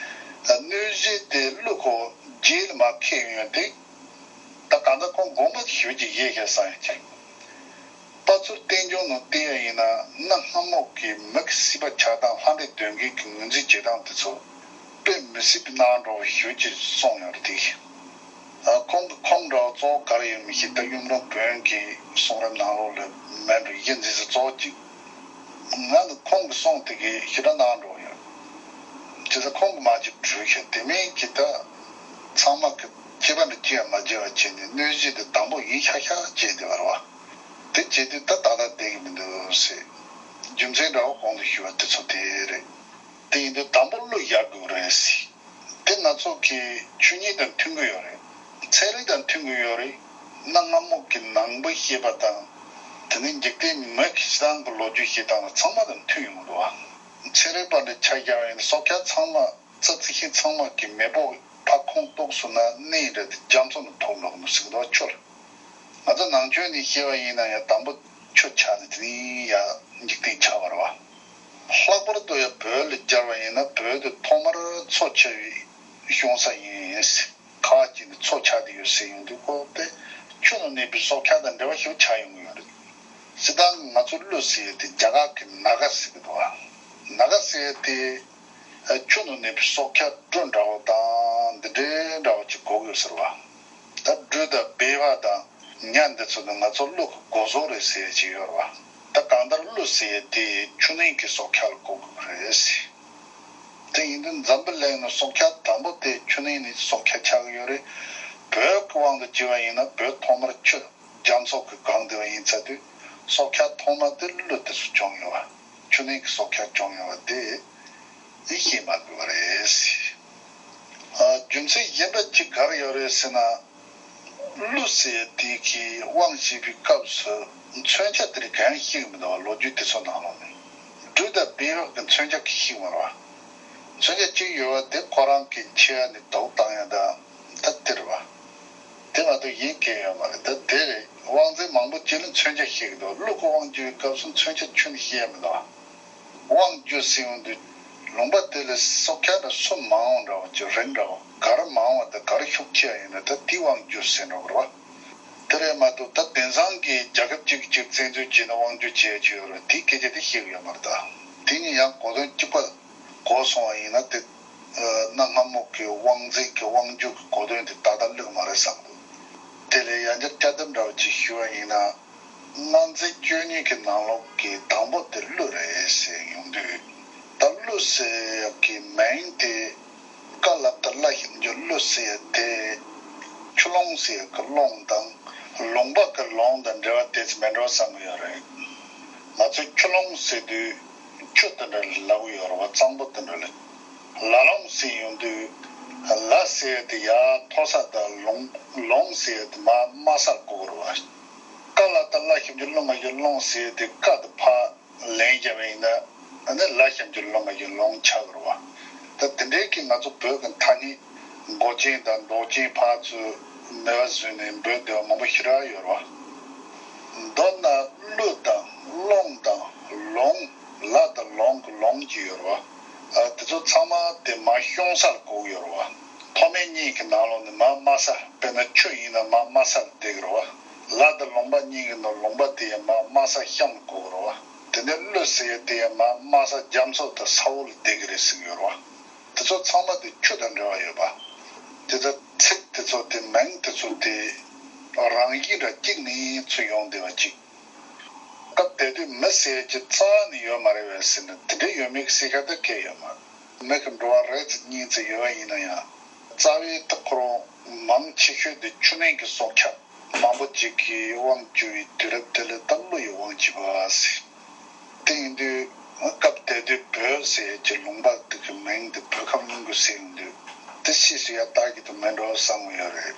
ད་གནོད་གཞི་དེ་ཀླུ་ཁོ་རྗེས་ལ་མར་འཁྱེར་ཡོང་ཡ་དེ། ད་གང་ལྟར་ཁོང་དགོངས་པ་ཞེ་པོ་ཅིག་བཞེས་ཤག་བསམ་ཡ་ཅིག་པ་ཚུལ་བསྟན་འབྱུང་ནང་བལྟས་ཡ་ཡིན་ན། གནའ་སྔ་མོ་གི་མི་གི་སྲིད་པ་ཆགས་སྟངས། ལྷ་འདྲེ་གདོན་བགེགས་ཀྱི་ངོས་འཛིན་བྱེད་སྟངས་དེ་ཚོ་དཔེ་མི་སྲིད་པའི་སྣང་འགྲོ་བ་ཞེ་པོ་ཅིག་གསུངས་ཡོད་རེད་དེ། ཨ། ཁོང་གི་ཁོང་འདྲ་བ་གཙོ་བོ་ག་རེ་ཡོད་མི་ཤེས། ད་གཡུང་དྲུང་བོན་གྱི་གསུང་རབ་ནང་ལོགས་ལ་མེད་འགྲོ། གཞི་འཛིན་ས་གཙོ་བོ་གཅིག་ང་ནི་ཁོང་གི་གསུང་དེ་གི་ཞེ་དྲག་སྣང་འགྲོ་ཡོད། བྱས་ཙང་ཁོང་གིས་མར་ཅིག་བྲུས་ཤག་དེ་མིན་གྱི་ད་ཚང་མ་གི་ཁྱད་པར་འདྲ་ཅི་ཡང་མ་བརྗེ་བ་བྱས་ནས་གནོད་གཞི་དེ་དང་པོ་ཡིན་ཤག་ཤག་བྱས་བསྡད་པ་རེད་བ། དེ་བྱེད་དུས་ད་ཏག་ཏག་བསྡད་ཀྱི་མི་འདུག་ཟེར། རྒྱུ་མཚན་འདྲ་བོ་གོང་དུ་ཞུས་པ་དེ་ཚོ་དེ་རེད། དེ་ཡིན་དུས་དང་པོ་ཀླུ་རྒྱག་དགོས་རེད་ཟེར། དེ་ང་ཚོ་གི་ཆོས་ཉིད་དང་མཐུན་གྱི་ཡོད་རེད། ཚན་རིག་དང་མཐུན་གྱི་ཡོད་རེད། གནའ་སྔ་མོ་གི་ནང་པའི་བཤད་པ་དང་། དེ་ནས་འཇིག་རྟེན་མི་གི་སྤྱི་བཏང་གི་ལོ་རྒྱུས་བཤད་སྟངས་ལ་ཚང་མ་དང་མཐུན་ཡོང་གི་འདུག་བ། ཚན་རིག་པ་འདྲ་ཆ་བཞག་པ་ཡིན་ན་སྲོག་ཆགས་ཚང་མ། རྩྭ་རྩི་ཤིང་ཚང་མ་གི་མེས་པོ་ཕར་ཁོང་གཏོགས་སོང་ན་གནས་རེད་དེ་རྒྱ་མཚོ་ནང་ཐུག་འགྲོ་གི་འདུག་ཟེར་གི་འདུག་བ། ཆུ་རེད། ང་ཚོ་ནང་ཆོས་ནས་བཤད་པ་ཡིན་ན་ཡང་དང་པོ་ཆུ་ཆགས་ནས་དེ་ནས་ཡང་འཇིག་རྟེན་ཆགས་པ་རེད་བ། ལྷག་པར་དུ་ཡང་བོད་ལ་སྦྱར་བ་ཡིན་ན་བོད་དེ་ཐོག་མར་མཚོ་ཆེ་བའི་བྱུང་ས་ཡིན། ཁ་བ་ཅན་དུ་མཚོ་ཆགས་བསྡད་ཡོད་ཟེར་ཡོང་དུས་ཁོ་དེ་ཆུ་ནང་གནས་པའི་སྲོག་ཆགས་དང་འབྲེལ་བ་ཞིག་ཆགས་ཡོང་གི་ཡོད་རེད། སྤྱིར་བཏང་ང་ཚོ་ཀླུ་ཟེར་ཡས་དེ་རྒྱ་གར་གྱི་ནཱ་ག་ཟེར་གི་འདུག་བ། ནཱ་ག་ཟེར་ཡས་དེ་ཆུ་ནང་གནས་པའི་སྲོག་ཆགས་སྦྲུལ་འདྲ་བོ་དང་འདི་འདྲའི་འདྲ་བོ་ཅིག་གོ་གི་ཡོད་ཟེར་བ། ད་སྦྲུལ་དང་སྦལ་པ་དང་ཉ་འདི་ཚོ་ནི་ང་ཚོ་ཀླུ་གི་སྒོ་ཟོག་རེད་ཟེར་གྱི་ཡོད་རེད་བ། ད་གང་ལྟར་ཀླུ་ཟེར་ཡས་དེ་ཆུ་གནས་ཀྱི་སྲོག་ཆགས་ལ་གོ་དགོས་པ་རེད་ཟེར། དེ་ཡིན་དུས་འཛམ་བུ་གླིང་ནང་སྲོག་ཆགས་དང་པོ་དེ་ཆུ་གནས་ནས་སྲོག་ཆགས་ཆགས་ཀྱི་ཡོད་རེད། བོད་ཀྱི་དབང་དུ་བགྱི་བ་ཡིན་ན་བོད་ཐོག་མར་ཆུ་རྒྱ་མཚོ་གིས་གང་བསྡུས་པ་ཡིན་ཚར་དུས་སྲོག་ཆགས་ཐོག་མ་དེ་ཀླུ་དེ་ཚོ་བྱུང་ཡོད་པ། ཆུ་གནས་ཀྱི་སྲོག་ཆགས་བྱུང་ཡོད་པ་དེ་ཡིན་ཤེས་མ་དགོས་པ་རེད། ཨ། རྒྱུ་མཚན་གཞན་པ་གཅིག་ག་རེ་ཡོད་རེད་ཟེར་ན། ཀླུ་ཟེར་དེ་གི་དབང་བྱེད་པའི་སྐབས་སུ་མཚོན་ཆ་དེ་རིགས་གང་ཡང་ཤེས་ཀྱི་མི་འདུག་བ། ལོ་རྒྱུས་དེ་ཚོ་ནང་ལོགས་ནས་སྦྲུལ་དང་སྦལ་པ་གི་མཚོན་ཆ་གི་ཤེས་མ་རེད་བ། མཚོན་ཆ་གཅིག་ཡོད་པ་དེ་ཁོ་རང་གི་མཆེ་བ་ནས་རྡོ་བཏང་ཡ་དང་ད་དེ་རེད་བ། དེ་མ་གཏོགས་གཞན་གང་ཡང་ཡོད་མ་རེད། ད་དེ་རེད། དབང་འཛིན་མང་པོ་ཅིག་ལ་མཚོན་ཆ་ཤེས་ཀྱི་འདུག་ཀླུ་གི་དབང་བསྒྱུར་བའི་སྐབས་སུ་མཚོན་ཆ་ཁྱོན་ནས་ཤེས་ཡ་མི་འདུག་བ། དབང་བསྒྱུར་ཟེར་ཡོང་དུས་ལུང་པ་དེ་ལ་སྲོག་ཆགས་དང་སུ་མང་བ་འདྲ་བ་ཅིག་རིགས་འདྲ་བ་ག་རེ་མང་བ་དང་ག་རེ་ཤུགས་ཆེ་བ་ཡིན་ན་ད་དེའི་དབང་བསྒྱུར་ཟེར་འགྲོ་གི་རེད་བ། དེ་རེད་མ་གཏོགས་ད་དེང་སང་གི་རྒྱལ་ཁབ་གཅིག་གིས་གཅིག་བཙན་འཛུལ་བྱས་ནས་དབང་བསྒྱུར་བྱས་ཀྱི་ཡོད་རེད། དེའི་སྐད་ཆ་དེ་ཤེས་ཀྱི་ཡོད་མ་རེད། ད་དེ་གཉིས་ཡང་གོ་དོན་གཅིག་པ་གོ་སོང་བ་ཡིན་ན་དེ་གནའ་སྔ་མོ་གི་དབང་འཛིན་གྱི་དབང་བསྒྱུར་གྱི་གོ་དོན་དེ་ཏག་ཏག་ལུགས་མ་རེད་བསམ་འདུག་དེ་ལས་ཡང་བསྐྱར་བསྐྱར་ཟླུམ་འདྲ་བ་ཅིག་ཞུ་བ་ཡིན་ན། སྔ་འཛིན་བཅུ་གཉིས་ཀྱི་ནང་ལོགས་ཀྱི་དང་པོ་དེ་ཀླུ་རེད་ཟེར་ཡོང་དུས། ད་ཀླུ་ཟེར་ཡག་གི་མིང་དེ་ཀ་ལ་བཏགས་ཀླ་ཞབས་ཀྱུ་ཀླུ་ཟེར་ཡག་དེ་ཆུ་ཀླུང་ཟེར་ཡག་གི་ཀླུང་དང་ལུང་པ་གི་ལུང་དང་འབྲེལ་བ་དེ་ཚོ་མེད་འགྲོ་བསམ་གྱི་ཡོད་རེད། ང་ཚོས་ཆུ་ཀླུང་ཟེར་དུས་ཆུ་དེ་འདྲ་ལབ་ཀྱི་ཡོད་རེད་བ། གཙང་པོ་དེ་འདྲ་ལ། ལ་ལུང་ཟེར་ཡོང་དུས་ལ་ཟེར་ཡག་དེ་ཡར་མཐོ་ས་དང་ལུང་ལུང་ཟེར་ཡག་དེ་མར་དམའ་སར་གོ་དགོས་རེད་བ། ཀ་ལ་བཏགས་ཀླ་ཞབས་ཀྱུ་ཀླུ་མ་ཞབས་ཀྱུ་ཀླུང་ཟེར་ཡག་དེ་ཀ་དེ་ཕར་ལེན་བཞག་པ་ཡིན་ན་ཨ་ནི་ལ་ཞབས་ཀྱུ་ལུ་མ་ཞབས་ཀྱུ་ལུང་ཆགས་ཀྱི་རེད་བ། ད་དེ་འདྲའི་གི་ང་ཚོ་བོད་ཀྱི་ཐ་སྙད་མགོ་ཅན་དང་འདོགས་ཅན་ཕར་ཚུར་མེད་པ་བཟོས་ནས་འབོད་བསྡད་པ་མང་པོ་ཞེ་དྲག་ཡོད་རེད་བ། མདོར་ན་ཀླུ་དང་ཀླུང་དང་ལུང་། ལ་དང་ལུང་གི་ལུང་གཅིག་ཡོད་རེད་བ། ཨ། དེ་ཚོ་ཚང་མ་དེ་མར་གཤོང་སར་གོ་གི་ཡོད་རེད་བ། མཐོ་དམན་གཉིས་ཀྱི་ནང་ལོགས་ནས་མར་དམའ་ས། དཔེར་ན་ཆུ་ཡིན་ན་མར་དམའ་སར་བསྡད་ཀྱི་རེད་བ། ལ་དང་ལུང་པ་གཉིས་ཀྱི་ནང་ལུང་པ་དེ་ཡང་མར་དམའ་ས་གཤམ་གོ་གི་རེད་བ། དེ་ནས་ཀླུ་ཟེར་ཡག་དེ་ཡང་མར་དམའ་ས་རྒྱ་མཚོ་དང་ས་འོག་ལ་བསྡད་ཀྱི་རེད་ཟེར་གྱི་ཡོད་རེད་བ། དེ་ཚོ་ཚང་མ་དེ་ཆུ་དང་འབྲེལ་བ་ཡོད་པ། དེ་ལྟར་ཚིག་དེ་ཚོ་དེ་མིང་དེ་ཚོ་དེ་རང་བཞིན་ར་གཅིག་ནས་ཚུར་ཡོང་བསྡད་པ་གཅིག་སྐབས་དེ་དུས་མི་ཟེར་གྱི་རྩ་བ་ནས་ཡོད་མ་རེད་པས་ཟེར་ན་དེ་འདྲ་ཡོད་མེད་ཀྱི་ཟེར་ཁ་ད་གལ་ཡོད་མ་རེད། མི་གི་འགྲོ་བ་རེ་ཙམ་གཉིས་ཙམ་ཡོད་པ་ཡིན་ན་ཡང་རྩ་བའི་ད་ཁོ་རང་མང་ཆེ་ཤོས་དེ་ཆུ་གནས་ཀྱི་སྲོག་ཆགས་མང་པོ་ཅིག་གིས་དབང་བསྒྱུར་བའི་དུས་རབས་དེ་ལ་ད་ཀླུ་ཡི་དབང་བྱེད་པ་ཟེར། དེ་ཡིན་དུས་སྐབས་དེ་དུས་བོད་ཟེར་གྱི་ལུང་པ་དེ་གི་མིང་དེ་བོད་ཁམས་སྙིང་པོ་ཟེར་ཡོང་དུས་དེ་ཕྱིས་སུ་ཡང་བཏགས་ཀྱི་དེ་མིན་འགྲོ་བསམ་གྱི་ཡོད་རེད།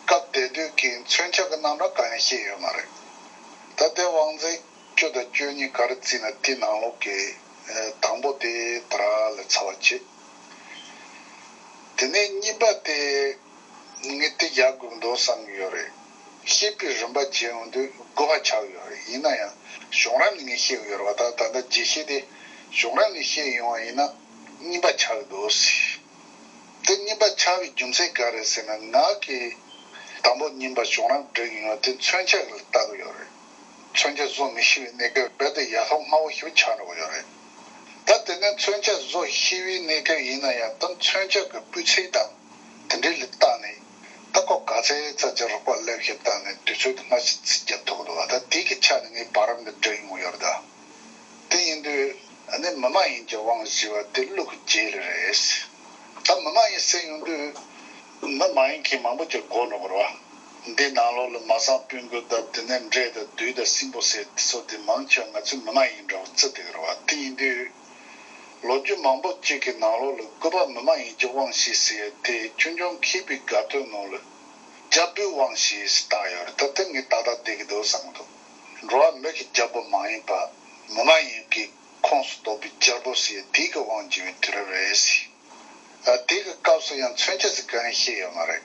སྐབས་དེ་དུས་ཀྱི་མཚོན་ཆ་གི་རྣམ་གྲངས་གང་ཡང་ཤེས་ཡོད་མ་རེད། ད་ལྟའི་དབང་འཛིན་བཅུ་དང་བཅུ་གཉིས་ག་རེ་བརྩིས་ན་དེའི་ནང་ལོགས་ཀྱི་དང་པོ་དེ་དེ་ར་ལ་ཚར་བ་བྱེད། དེ་ནས་གཉིས་པ་དེ་ངས་དེ་བཞག་དགོས་འདུག་བསམ་གྱི་ཡོད་རེད། བཤད་པའི་རིམ་པ་བྱས་ཡོང་དུས་དགོས་པ་ཆགས་ཡོད་རེད། ཡིན་ན་ཡང་གཞུང་རབ་ནས་ངས་བཤད་ཡོད་རེད་བ། ད་ད་ལྟ་རྒྱས་བཤད་དེ་གཞུང་རབ་ནས་བཤད་ཡོང་བ་ཡིན་ན་གཉིས་པ་ཆགས་འདུག་ཟེར། དེ་གཉིས་པ་ཆགས་པའི་རྒྱུ་མཚན་ག་རེ་ཟེར་ན་ང་གིས་དང་པོ་གཉིས་པ་གཞུང་རབ་འབྲི་གི་ཡོད་དེ་མཚོན་ཆ་ལ་ལྟ་གི་ཡོད་རེད། མཚོན་ཆ་བཟོ་མི་ཤེས་པའི་གནས་སྐབས་རྦད་དེ་ཡ་ཐོག་སྔ་བོ་ཞིག་ཆགས་འགྲོ་གི་ཡོད་རེད། ད་དེ་ནས་མཚོན་ཆ་བཟོ་ཤེས་པའི་གནས་སྐབས་ཡིན་ན་ཡང་ད་མཚོན་ཆ་གི་སྤུས་ཚད་དང་དེ་འདྲའི་ལ་བལྟས་ནས་ད་ཁོ་ག་ཚད་ཙམ་གྱི་རོགས་པ་སླེབས་ཤིག་བལྟས་ནས་དུས་ཚོད་དེ་སྔ་ཕྱི་རྒྱབ་ཐུབ་འདུག་ད་དེ་གི་ཆ་ནས་ངས་བར་རམ་འདི་འབྲི་ཡོང་གི་ཡོད་རེད་ད། དེ་ཡིན་དུས་ཨ་ནི་མི་མ་ཡིན་གྱི་དབང་ཞེས་པ་དེ་ཀླུ་གི་རྗེས་ལ་རེད། ད་མི་མ་ཡིན་ཟེར་ཡོང་དུས་མི་མ་ཡིན་མཁན་མང་པོ་ཅིག་གོ་འགྲོ་གི་རེད་བ། འདི་ནང་ལོགས་ལ་མ་སངས་སྤུན་དགུ་དང་དེ་ནས་འདྲེ་དང་བདུད་དང་སྲིན་པོ་ཟེར་དེ་ཚོ་དེ་མང་ཆེ་བ་ང་ཚོས་མི་མ་ཡིན་འདྲ་བོ་བརྩི་བསྡད་ཀྱི་རེད་བ། དེ་ཡིན་དུས་ལོ་རྒྱུས་མང་པོ་ཅིག་གི་ནང་ལོགས་ལ་སྐུ་པར་མི་མ་ཡིན་གྱི་དབང་ཞེས་ཟེར་ཡ་དེ་ཆོས་འབྱུང་མཁས་པའི་དགའ་སྟོན་ནང་ལ་རྒྱལ་པོའི་དབང་ཞེས་བཏགས་ཡོད་རེད། ད་དེ་ངས་ཏག་ཏག་བསྡད་ཀྱི་འདུག་བསམ་གྱི་འདུག་འགྲོ་བ་མི་གི་རྒྱལ་པོ་མ་ཡིན་པ་མི་མ་ཡིན་གྱི་ཁོངས་སུ་གཏོགས་པའི་རྒྱལ་པོ་ཟེར་ཡ་དེ་གི་དབང་བྱེད་པའི་དུས་རབས་རེད་ཟེར། ཨ། དེ་གི་སྐབས་སུ་ཡང་མཚོན་ཆ་ཟེར་གང་ཡང་བཤད་ཡོད་མ་རེད།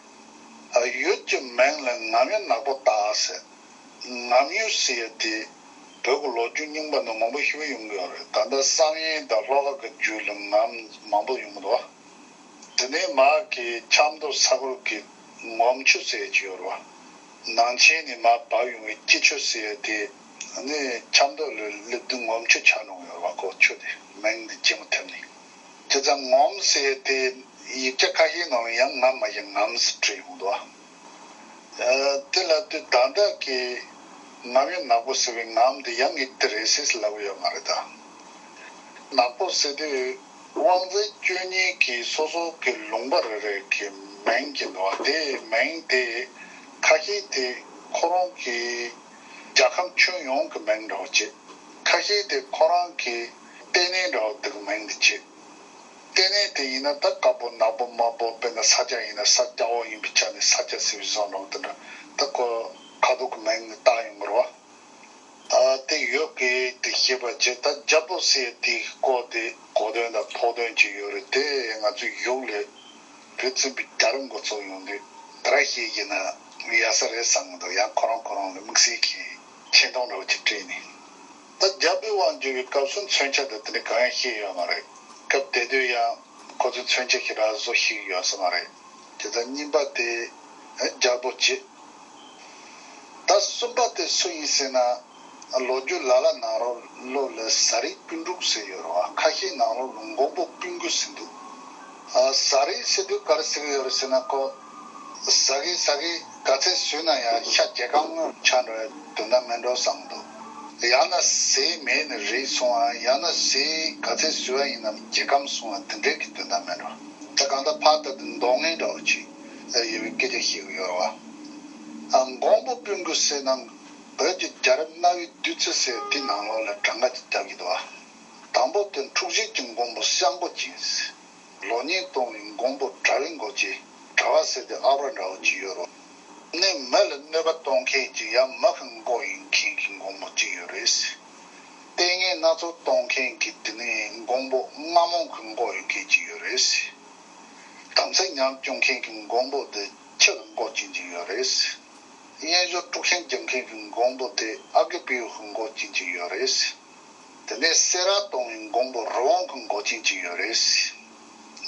ཨ། ཡུལ་གྱི་མིང་ལ་ངམ་ཡུལ་ནག་པོ་བཏགས་ཟེར། ངམ་ཡུལ་ཟེར་ཡ་དེ་བོད་ཀྱི་ལོ་རྒྱུས་རྙིང་པ་ནང་མང་པོ་ཞིག་ཡོང་གི་ཡོད་རེད། ད་ལྟ་བསམ་ཡས་དང་ལྷོ་ཁ་གི་རྒྱུད་ལ་ངམ་མང་པོ་ཡོང་གི་འདུག་དེ་ནས་མར་གྱི་ཆབ་མདོ་ས་ཁུལ་གྱི་ངོམ་ཆུ་ཟེར་གྱི་ཡོད་རེད་བ། ནང་ཆེན་ནས་མར་བབས་ཡོང་བའི་སྐྱིད་ཆུ་ཟེར་ཡ་དེ་ནི་ཆབ་མདོ་ལ་སླེབས་དུས་ངོམ་ཆུ་ཆགས་འགྲོ་གི་ཡོད་རེད་བ། ཁོ་ཆུ་དེ་མིང་འདི་སྐྱེ་མ་ཐེབས་ནས། བྱས་ཙང་ངོམ་ཟེར་དེ་ཡིག་ཆ་ཁ་ཤས་ནང་ལ་ཡང་ངམ་མ་ཡིན་ངམ་ཟེར་བྲིས་ཡོང་འདུག་དེ་ལ་དུས་ད་ལྟ་གི་ངམ་ཡང་ནག་པོ་ཟེར་བའི་ངམ་དེ་ཡང་ངས་དེ་རེད་ཟེར་ལབ་ཡོད་མ་རེད་ད། ནག་པོ་ཟེར་དུས་དབང་རྫས་བཅུ་གཉིས་ཀྱི་སོ་སོ་གི་ལུང་པ་རེ་རེ་གི་མིང་གི་འདུག་བ། དེ་མིང་དེ་ཁ་ཤས་དེ་ཁོ་རང་གི་རྒྱལ་ཁམས་ཁྱོན་ཡོངས་ཀྱི་མིང་འདྲ་བོ་བྱེད། ཁ་ཤས་དེ་ཁོ་རང་གི་ལྟེ་གནས་འདྲ་བོ་དེ་གི་མིང་དེ་བྱེད། ལྟེ་གནས་དེ་ཡིན་ན་ད་དཀར་པོ་ནག་པོ་དམར་པོ། དཔེར་ན་ས་སྐྱ་ཡིན་ན་ས་སྐྱ་བོ་ཡིན་པའི་ཆ་ནས་ས་སྐྱ་ཟེར་བའི་བཟོ་འདྲ་བོ་དེ་འདྲ་ད་ཁོ་ཁ་དོག་གི་མིང་ནི་བཏགས་ཡོང་གི་རེད་བ། ཨ་དེ་ཡོད་གི་དེ་ཤེས་པ་བྱེད། ད་རྒྱལ་པོ་ཟེར་དེའི་སྐོར་དེ་གོ་དོན་དང་ཕོག་དོན་ཅིག་ཡོད་རེད། དེ་ང་ཚོའི་གཞུག་ལ་རིག་འཛིན་པའི་རྒྱལ་རབས་འགོ་ཚུགས་ཡོང་དུས་དེ་ར་ཤེས་ཀྱི་ན་ཡག་ས་རེད་བསམ་གི་འདུག་ཡང་ཁོ་རང་ཁོ་རང་ལ་དམིགས་བསལ་གྱི་མཆན་ཐུང་འདྲ་བོ་ཅིག་བྲིས་ནས། ད་རྒྱལ་པོའི་དབང་བསྒྱུར་བའི་སྐབས་སུ་མཚོན་ཆ་དང་དེ་འདྲ་གང་ཡང་བཤད་ཡོད་མ་རེད། སྐབས་དེ་དུས་ཡང་ཁོ་ཚོས་མཚོན་ཆ་ཞེ་དྲག་བཟོ་ཤེས་ཀྱི་ཡོད་ས་མ་རེད། དེ་ལྟར་གཉིས་པ་དེ་རྒྱལ་པོ་བྱེད། ད་གསུམ་པ་དེ་སུ་ཡིན་ཟེར་ན། ལོ་རྒྱུས་ལ་ལ་ནང་ལོགས་ལ་ཟ་རིགས་སྤུན་དྲུག་ཟེར་ཡོད་རེད་བ། ཁ་ཤས་ནང་ལོགས་ལ་མགོན་པོ་སྤུན་དགུ་ཟེར་འདུག་ཨ་ཟ་རིགས་ཟེར་དུས་ག་རེ་ཟེར་གྱི་ཡོད་རེད་ཟེར་ན། ཁོ་ཟ་གི་ཟ་གི་ག་ཚད་ཟོས་ན་ཡང་ཤ་རྒྱལ་ཁམས་ཆགས་འགྲོ་ཡ་དོན་དག་མེད་འགྲོ་བསམ་འདུག་ཡང་ན་ཟས་མེད་ནས་རིགས་སོང་ཨ། ཡང་ན་ཟས་ག་ཚད་ཟོས་པ་ཡིན་ནམ་རྒྱལ་ཁམས་སོང་ཨ། དེ་འདྲའི་གི་དོན་དག་མེད་འགྲོ། ད་གང་ལྟར་ཕར་ལྟ་དུས་མདོག་ངན་འདྲ་བོ་ཅིག་ཡོད་པའི་སྐད་ཆ་བཤད་གི་ཡོད་རེད་བ། ཨ་མགོན་པོ་སྤུན་དགུ་ཟེར་ན་བོད་ཀྱི་རྒྱལ་རབས་རྣ་བའི་བདུད་རྩི་ཟེར་དེ་ནང་ལོགས་ལ་གྲངས་ཀ་ཅིག་རྒྱག་གི་འདུག་བ། དང་པོ་དེ་འཁྲུག་བྱེད་ཀྱི་མགོན་པོ་ཤམ་པོ་ཅིག་ལོ་ཉེས་གཏོང་བའི་མགོན་པོ་དགྲ་བོའི་མགོ་ཅན། དགྲ་བོ་ཟེར་དེ་ཨ་བྲ་འདྲ་བོ་ཅིག་ཡོད་རེད། ནི་མི་ལ་གནོད་པ་གཏོང་མཁན་ཅིག་ཡང་མི་གི་མགོ་ཡིན་མཁན་གྱི་མགོན་པོ་ཅིག་ཡོད་རེད། ལྟས་ངན་སྣ་ཚོགས་གཏོང་མཁན་གྱི་དེ་ནས་མགོན་པོ་རྔ་མོང་གི་མགོ་ཡོད་མཁན་ཅིག་ཡོད་རེད། དམ་ཚིག་ཉམས་སྐྱོང་མཁན་གྱི་མགོན་པོ་དེ་ཁྱི་གི་མགོ་ཅན་ཅིག་ཡོད་རེད། གཡས་གཡོན་དཀྲུག་ཤིང་རྒྱག་མཁན་གྱི་མགོན་པོ་དེ་ཨ་ཀི་པི་ཡུ་གི་མགོ་ཅན་ཅིག་ཡོད་རེད། དེ་ནས་སེ་ར་གཏོང་བའི་མགོན་པོ་རི་བོང་གི་མགོ་ཅན་ཅིག་ཡོད་རེད།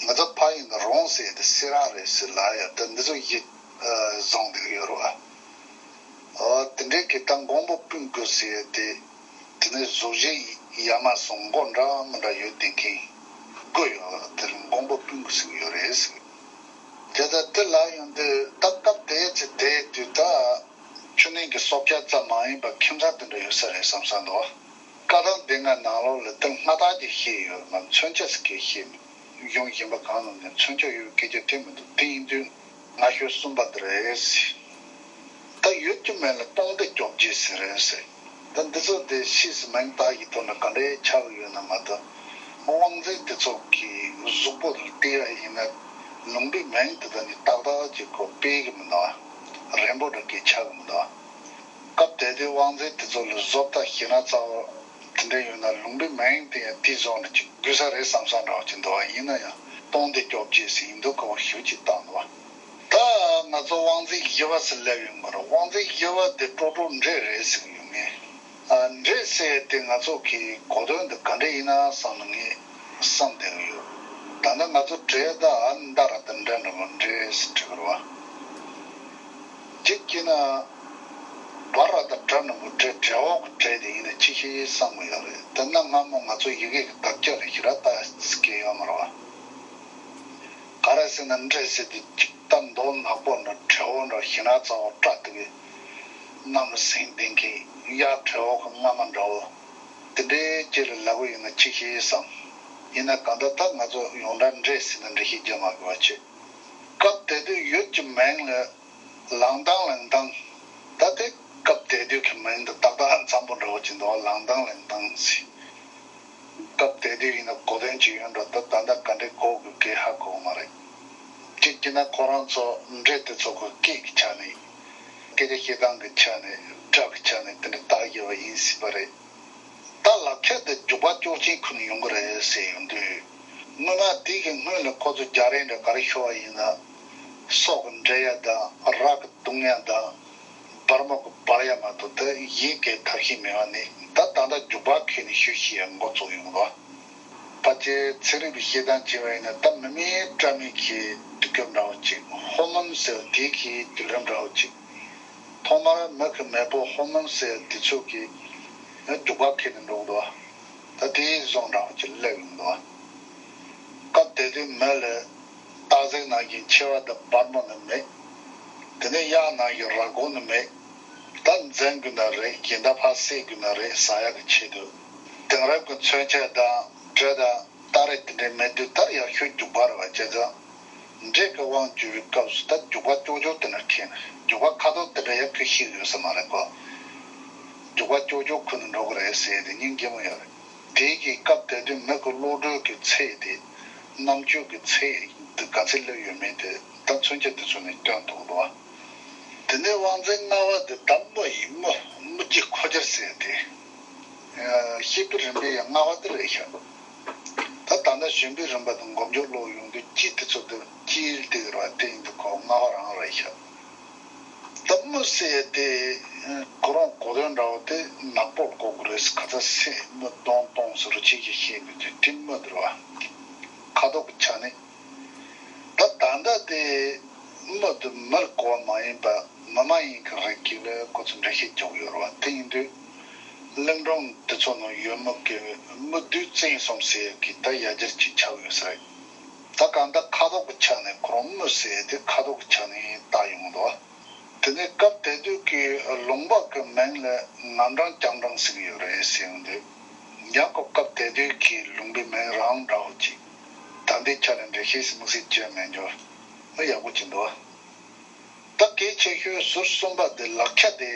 ང་ཚོ་ཕ་ཡུལ་ནས་རི་བོང་ཟེར་ཡ་དེ་སེ་ར་རེད་ཟེར་ལབ་ཡ་དེ་འདི་ཚོ་ཡིད་བཟུང་བསྡད་ཡོད་རེད་བ། ཨོ་དེ་འདྲའི་གི་ད་མགོན་པོ་སྤུན་དགུ་ཟེར་ཡ་དེ་དེ་ནས་གཟུགས་གཞི་ཡ་མ་སོང་མགོ་འདྲ་མི་འདྲ་ཡོད་བསྡད་མཁན་དགུ་ཡོད། དེ་ལ་མགོན་པོ་སྤུན་དགུ་ཟེར་གི་ཡོད་རེད་ཟེར། དེ་ལྟར་དེ་ལ་ཡོང་དུས་ད་སྐབས་དེའི་ཚེ་དེའི་དུས་ད་ཆུ་ནང་གི་སྲོག་ཆགས་ཙམ་མ་ཡིན་པར་ཁྱིམ་ཚང་དེ་འདྲ་ཡོད་ས་རེད་བསམ་ས་འདུག་ཁ་སང་དེ་སྔ་ནང་ལོགས་ལ་དེ་སྔ་ཐག་ཅིག་བཤད་ཡོད་མ་མཚོན་ཆ་ཟེར་མཁན་བཤད་མེད། གཞུང་གཞན་པ་གང་ནང་ནས་མཚོན་ཆ་ཡོད་སྐད་ཆ་དྲན་མི་འདུག་དེ་ཡིན་དུས་ང་ཤོད་གསུམ་པ་དེ་རེད་ཟེར། ད་ཡོད་ཀྱི་མེད་ལ་སྟོང་སྡེ་བཅོ་བརྒྱད་ཟེར་རེད་ཟེར། ད་འདི་ཚོ་དེ་ཕྱིས་སུ་མིང་བཏགས་ཀྱི་ཐོག་ནས་ག་འདྲའི་ཆགས་ཡོད་ན་མ་གཏོགས། དབང་རྫས་དེ་ཚོ་གི་གཟུགས་པོ་ལ་བལྟས་པ་ཡིན་ན་ལུང་པའི་མིང་དེ་དག་ནི་ཏག་ཏག་ཅིག་གོ་སྤེལ་གི་མི་འདུག་ཨ། རན་པོ་འདྲ་གི་ཆགས་གི་མི་འདུག་ཨ། སྐབས་དེ་དུས་དབང་རྫས་དེ་ཚོ་ལ་བཟོ་ལྟ་ཞེ་ན་ཚ་བ་དེ་འདྲ་ཡོད་ན་ལུང་པའི་མིང་དེ་ཡང་དེ་བཟོ་འདྲ་ཅིག་དགོས་ས་རེད་བསམ་ས་འདྲ་བ་ཅིག་འདུག་ཨ། ཡིན་ན་ཡང་སྟོང་སྡེ་བཅོ་བརྒྱད་ཟེར་ཡིན་མདོག་ཁ་པོ་ཞེ་པོ་ཅིག་བཏང་འདུག་ཨ། ད་ང་ཚོ་དབང་རྫས་བཞི་པ་ཟེར་ལབ་ཡོང་གི་རེད། དབང་རྫས་བཞི་པ་དེ་ཀྲོ་ཀྲོ་འབྲས་རེད་ཟེར་གི་ཡོད་ངེས། ཨ་འབྲས་ཟེར་དེ་ང་ཚོ་གི་གོ་དོན་དེ་ག་འདྲ་ཡིན་ན་བསམ་ནས་ངས་བསམ་བསྡད་གི་ཡོད། ད་ནི་ང་ཚོ་འབྲས་ད་ཨ་ནི་མདའ་ར་དང་འདྲ་འདྲ་མོ་འབྲས་ཟེར་འབྲི་གི་རེད་བ། གཅིག་བྱས་ན་འབའ་ར་དང་འདྲ་འདྲ་མོ་འབྲས་འབྲས་བོ་གི་འབྲས་དེ་ཡིན་ན་ཅི་ཞིག་བསམ་གི་ཡོད་རེད། དེ་ན་སྔ་མོ་ང་ཚོ་ཡི་གེ་གི་དར་ཁྱབ་ལ་ཞེ་དྲག་ལྟ་སྐྱེ་ཡོད་མ་རེད་བ། ག་རེ་ཟེར་ན་འབྲས་ཟེར་དེ་གཅིག་ད་མདོག་ནག་པོ་འདྲ་བོ་འདྲ་ཞེ་ན་ཚ་བོ་སྐྲ་དེ་གི་གནམ་ལ་ཟིན་ལྡན་གི་གཡག་བྲེ་བོ་གི་རྔ་མ་འདྲ་བོ། དེ་འདྲའི་ཅིག་ལ་ལབ་གི་ཡོད་ན་ཅི་ཞིག་བསམ། ཡིན་ན་གང་ལྟར་ད་ང་ཚོ་ཡོངས་གྲགས་འབྲས་ཟེར་ན་འགྲེལ་བཤད་རྒྱག་མ་དགོས་པ་བྱེད། སྐབས་དེ་དུས་ཡུལ་གྱི་མིང་ལ་ལང་ཐང་ལེང་ཐང་། ད་དེ་སྐབས་དེ་དུས་ཀྱི་མིང་དེ་ཏག་ཏག་འཛམ་བུ་འདྲ་བོ་ཅིག་འདུག་ལང་ཐང་ལེང་ཐང་ཟེར། སྐབས་དེ་དུས་ཡིན་ན་གོ་དོན་ཅི་ཡོད་འགྲོ། ད་ད་ལྟ་ག་འདྲའི་གོ་དགོས་སྐད་ཧ་གོ་གི་མ་རེད། གཅིག་བྱས་ན་ཁོ་རང་ཚོ་འབྲས་དེ་ཚོ་གི་སྐད་ཀྱི་ཆ་ནས། སྐད་ཆ་བཤད་སྟངས་ཀྱི་ཆ་ནས་སྒྲ་གི་ཆ་ནས་དེ་འདྲ་བཏགས་ཡོད་པ་ཡིན་སྲིད་པ་རེད། ད་ལག་ཁྱེར་དེ་རྒྱུག་པ་ལྕོག་ཆེན་ཁུར་ནས་ཡོང་གི་རེད་ཟེར་ཡོང་དུས། སྔོན་མ་དེ་གི་སྔོན་ལ་ཁོ་ཚོ་རྒྱག་རེས་འདྲ་ག་རེ་ཤོར་བ་ཡིན་ན། སྲོག་གི་འབྲེལ་ཡ་དང་རག་གི་བརྡུང་ཡ་དང་། སྦར་མོ་གི་སྦར་ཡ་མ་གཏོགས་ད་ཡིན་སྐད་ཐབས་ཤེས་མེད་པ་ནི་ད་ད་ལྟ་རྒྱུག་པ་ཁྱེར་ནས་ཤུལ་ཤི་ཡ་འགོ་བཙུགས་ཡོང་གི་རེད། ཕལ་ཆེར་ཚན་རིག་པའི་བཤད་སྟངས་བྱས་པ་ཡིན་ན་ད་མི་མེད་དགྲ་མེད་ཀྱི་དུས་སྐབས་འདྲ་བོ་ཅིག་ཧོར་མོན་ཟེར་དེ་གི་དུས་རབས་འདྲ་བོ་ཅིག་ཐོག་མར་མི་གི་མེས་པོ་ཧོར་མོན་ཟེར་དེ་ཚོ་གི་རྒྱུག་པ་ཁྱེར་ནས་འགྲོ་གི་འདུག་ད་དེའི་བཟོ་འདྲ་བོ་ཅིག་སླེབས་ཡོང་གི་འདུག་སྐབས་དེ་དུས་མི་ལ་སྟག་གཟིག་ནང་བཞིན་མཆེ་བ་དང་སྦར་མོ་ནི་མེད། དེ་ནས་ གཡག་ནང་གི་ར་སྒོ་ནི་མེད། ད་འཛིན་དགོས་ན་རེད། གཞན་དག་ཕར་བསད་དགོས་ན་རེད། ཟ་ཡག་གི་ཆེད་དུ། དེང་རབས་ཀྱི་མཚོན་ཆ་དང་གྲི་དང་སྟ་རེ་དེ་འདྲའི་མེད་དུས། ད་ཡག་ཤོས་རྒྱུག་པ་རེད་བ། བྱས་ཙང་འདྲེ་གི་དབང་བསྒྱུར་བའི་སྐབས་སུ་ད་རྒྱུག་པ་ཅོག་ཅོག་དེ་འདྲ་ཁེལ་ནས། རྒྱུག་པ་ཁ་དོག་དེ་འདྲ་ཡག་གི་ཤེས་ཡོད་ས་མ་རེད་གོ། རྒྱུག་པ་ཅོག་ཅོག་ཁུར་ནས་འགྲོ་གི་རེད་ཟེར་ཏེ་སྙིང་རྗེ་མོ་ཡོད་རེད། དེའི་གི་སྐབས་དེ་དུས་མི་གི་བློ་གྲོས་ཀྱི་ཚད་དེ། རྣམ་དཔྱོད་ཀྱི་ཚད་དེ་ག་ཚད་སླེབས་ཡོད་མེད་དེ་ད་མཚོན་ཆ་དེ་ཚོ་ནས་སྟོན་ཐུབ་འདུག་བ། དེ་ནས་དབང་རྫས་ལྔ་པ་དེ་ད་མུ་ཡིན། མུ་མུ་གྱི་ཁོ་ཆར་ཟེར་ཏེ། ཨ། བཤད་པའི་རིམ་པའི་ཡང་ལྔ་པ་དེ་རེད་ཤག་ད་ད་ལྟ་བཞོན་པའི་རིམ་པ་དང་མགོ་མཇུག་ལོག་ཡོང་དུས་དཀྱིལ་དེ་ཚོ་དེ་དཀྱིལ་དེ་ར་དེ་ཡིན་དུས་ཁོ་ལྔ་པ་རང་རེད་ཤག་ད་མུ་ཟེར་དེ་ཁོ་རང་གོ་དོན་འདྲ་བོ་དེ་ནག་པོར་གོ་དགོས་རེད། ག་ཚ་སེ་མུ་སྟོང་སྟོང་ཟེར་རོ་ཅིག་གིས་བཤད་མི་དུས་དེ་མུ་དེ་རེད་བ། ཁ་དོག་གི་ཆ་ནས། ད་ད་ལྟ་དེ་མུ་དེ་མུར་གོ་བ་མ་ཡིན་པ་མི་མ་ཡིན་གྱི་རིགས་ཀྱིས་ལ་ཁོ་ཚོ་འགྲེལ་བཤད་རྒྱག་གི་ཡོད་རེད་བ། དེ་ཡིན་དུས་གླིང་སྒྲུང་དེ་ཚོ་ནང་ཡོད་མུ་གི་མུ་བདུད་བཙན་གསུམ་ཟེར་གི་ད་ཡ་གྱལ་ཅིག་ཆགས་ཡོད་ས་རེད། ད་གང་ལྟར་ཁ་དོག་གི་ཆ་ནས་ཁོ་རང་མུ་ཟེར་དེ་ཁ་དོག་གི་ཆ་ནས་བཏགས་ཡོང་གི་འདུག་བ། དེ་ནས་སྐབས་དེ་དུས་ཀྱི་ལུང་པ་གི་མིང་ལ་ངམ་སྦྲང་སྐྱམ་སྦྲང་ཟེར་གྱི་ཡོད་རེད་ཟེར་ཡོང་དུས། ཡང་ཁོ་སྐབས་དེ་དུས་ཀྱི་ལུང་པའི་མིང་རང་འདྲ་བོ་ཅིག་ད་ལྟའི་ཆ་ནས་འགྲེལ་བཤད་ཟིན་མི་ཟིན་བྱས་མེད་འགྱོ། ཨ། ཡག་པོ་ཅིག་འདུག་བ། ད་གལ་ཆེ་ཤོས་ཟུར་གསུམ་པ་དེ་ལག་ཆ་དེ་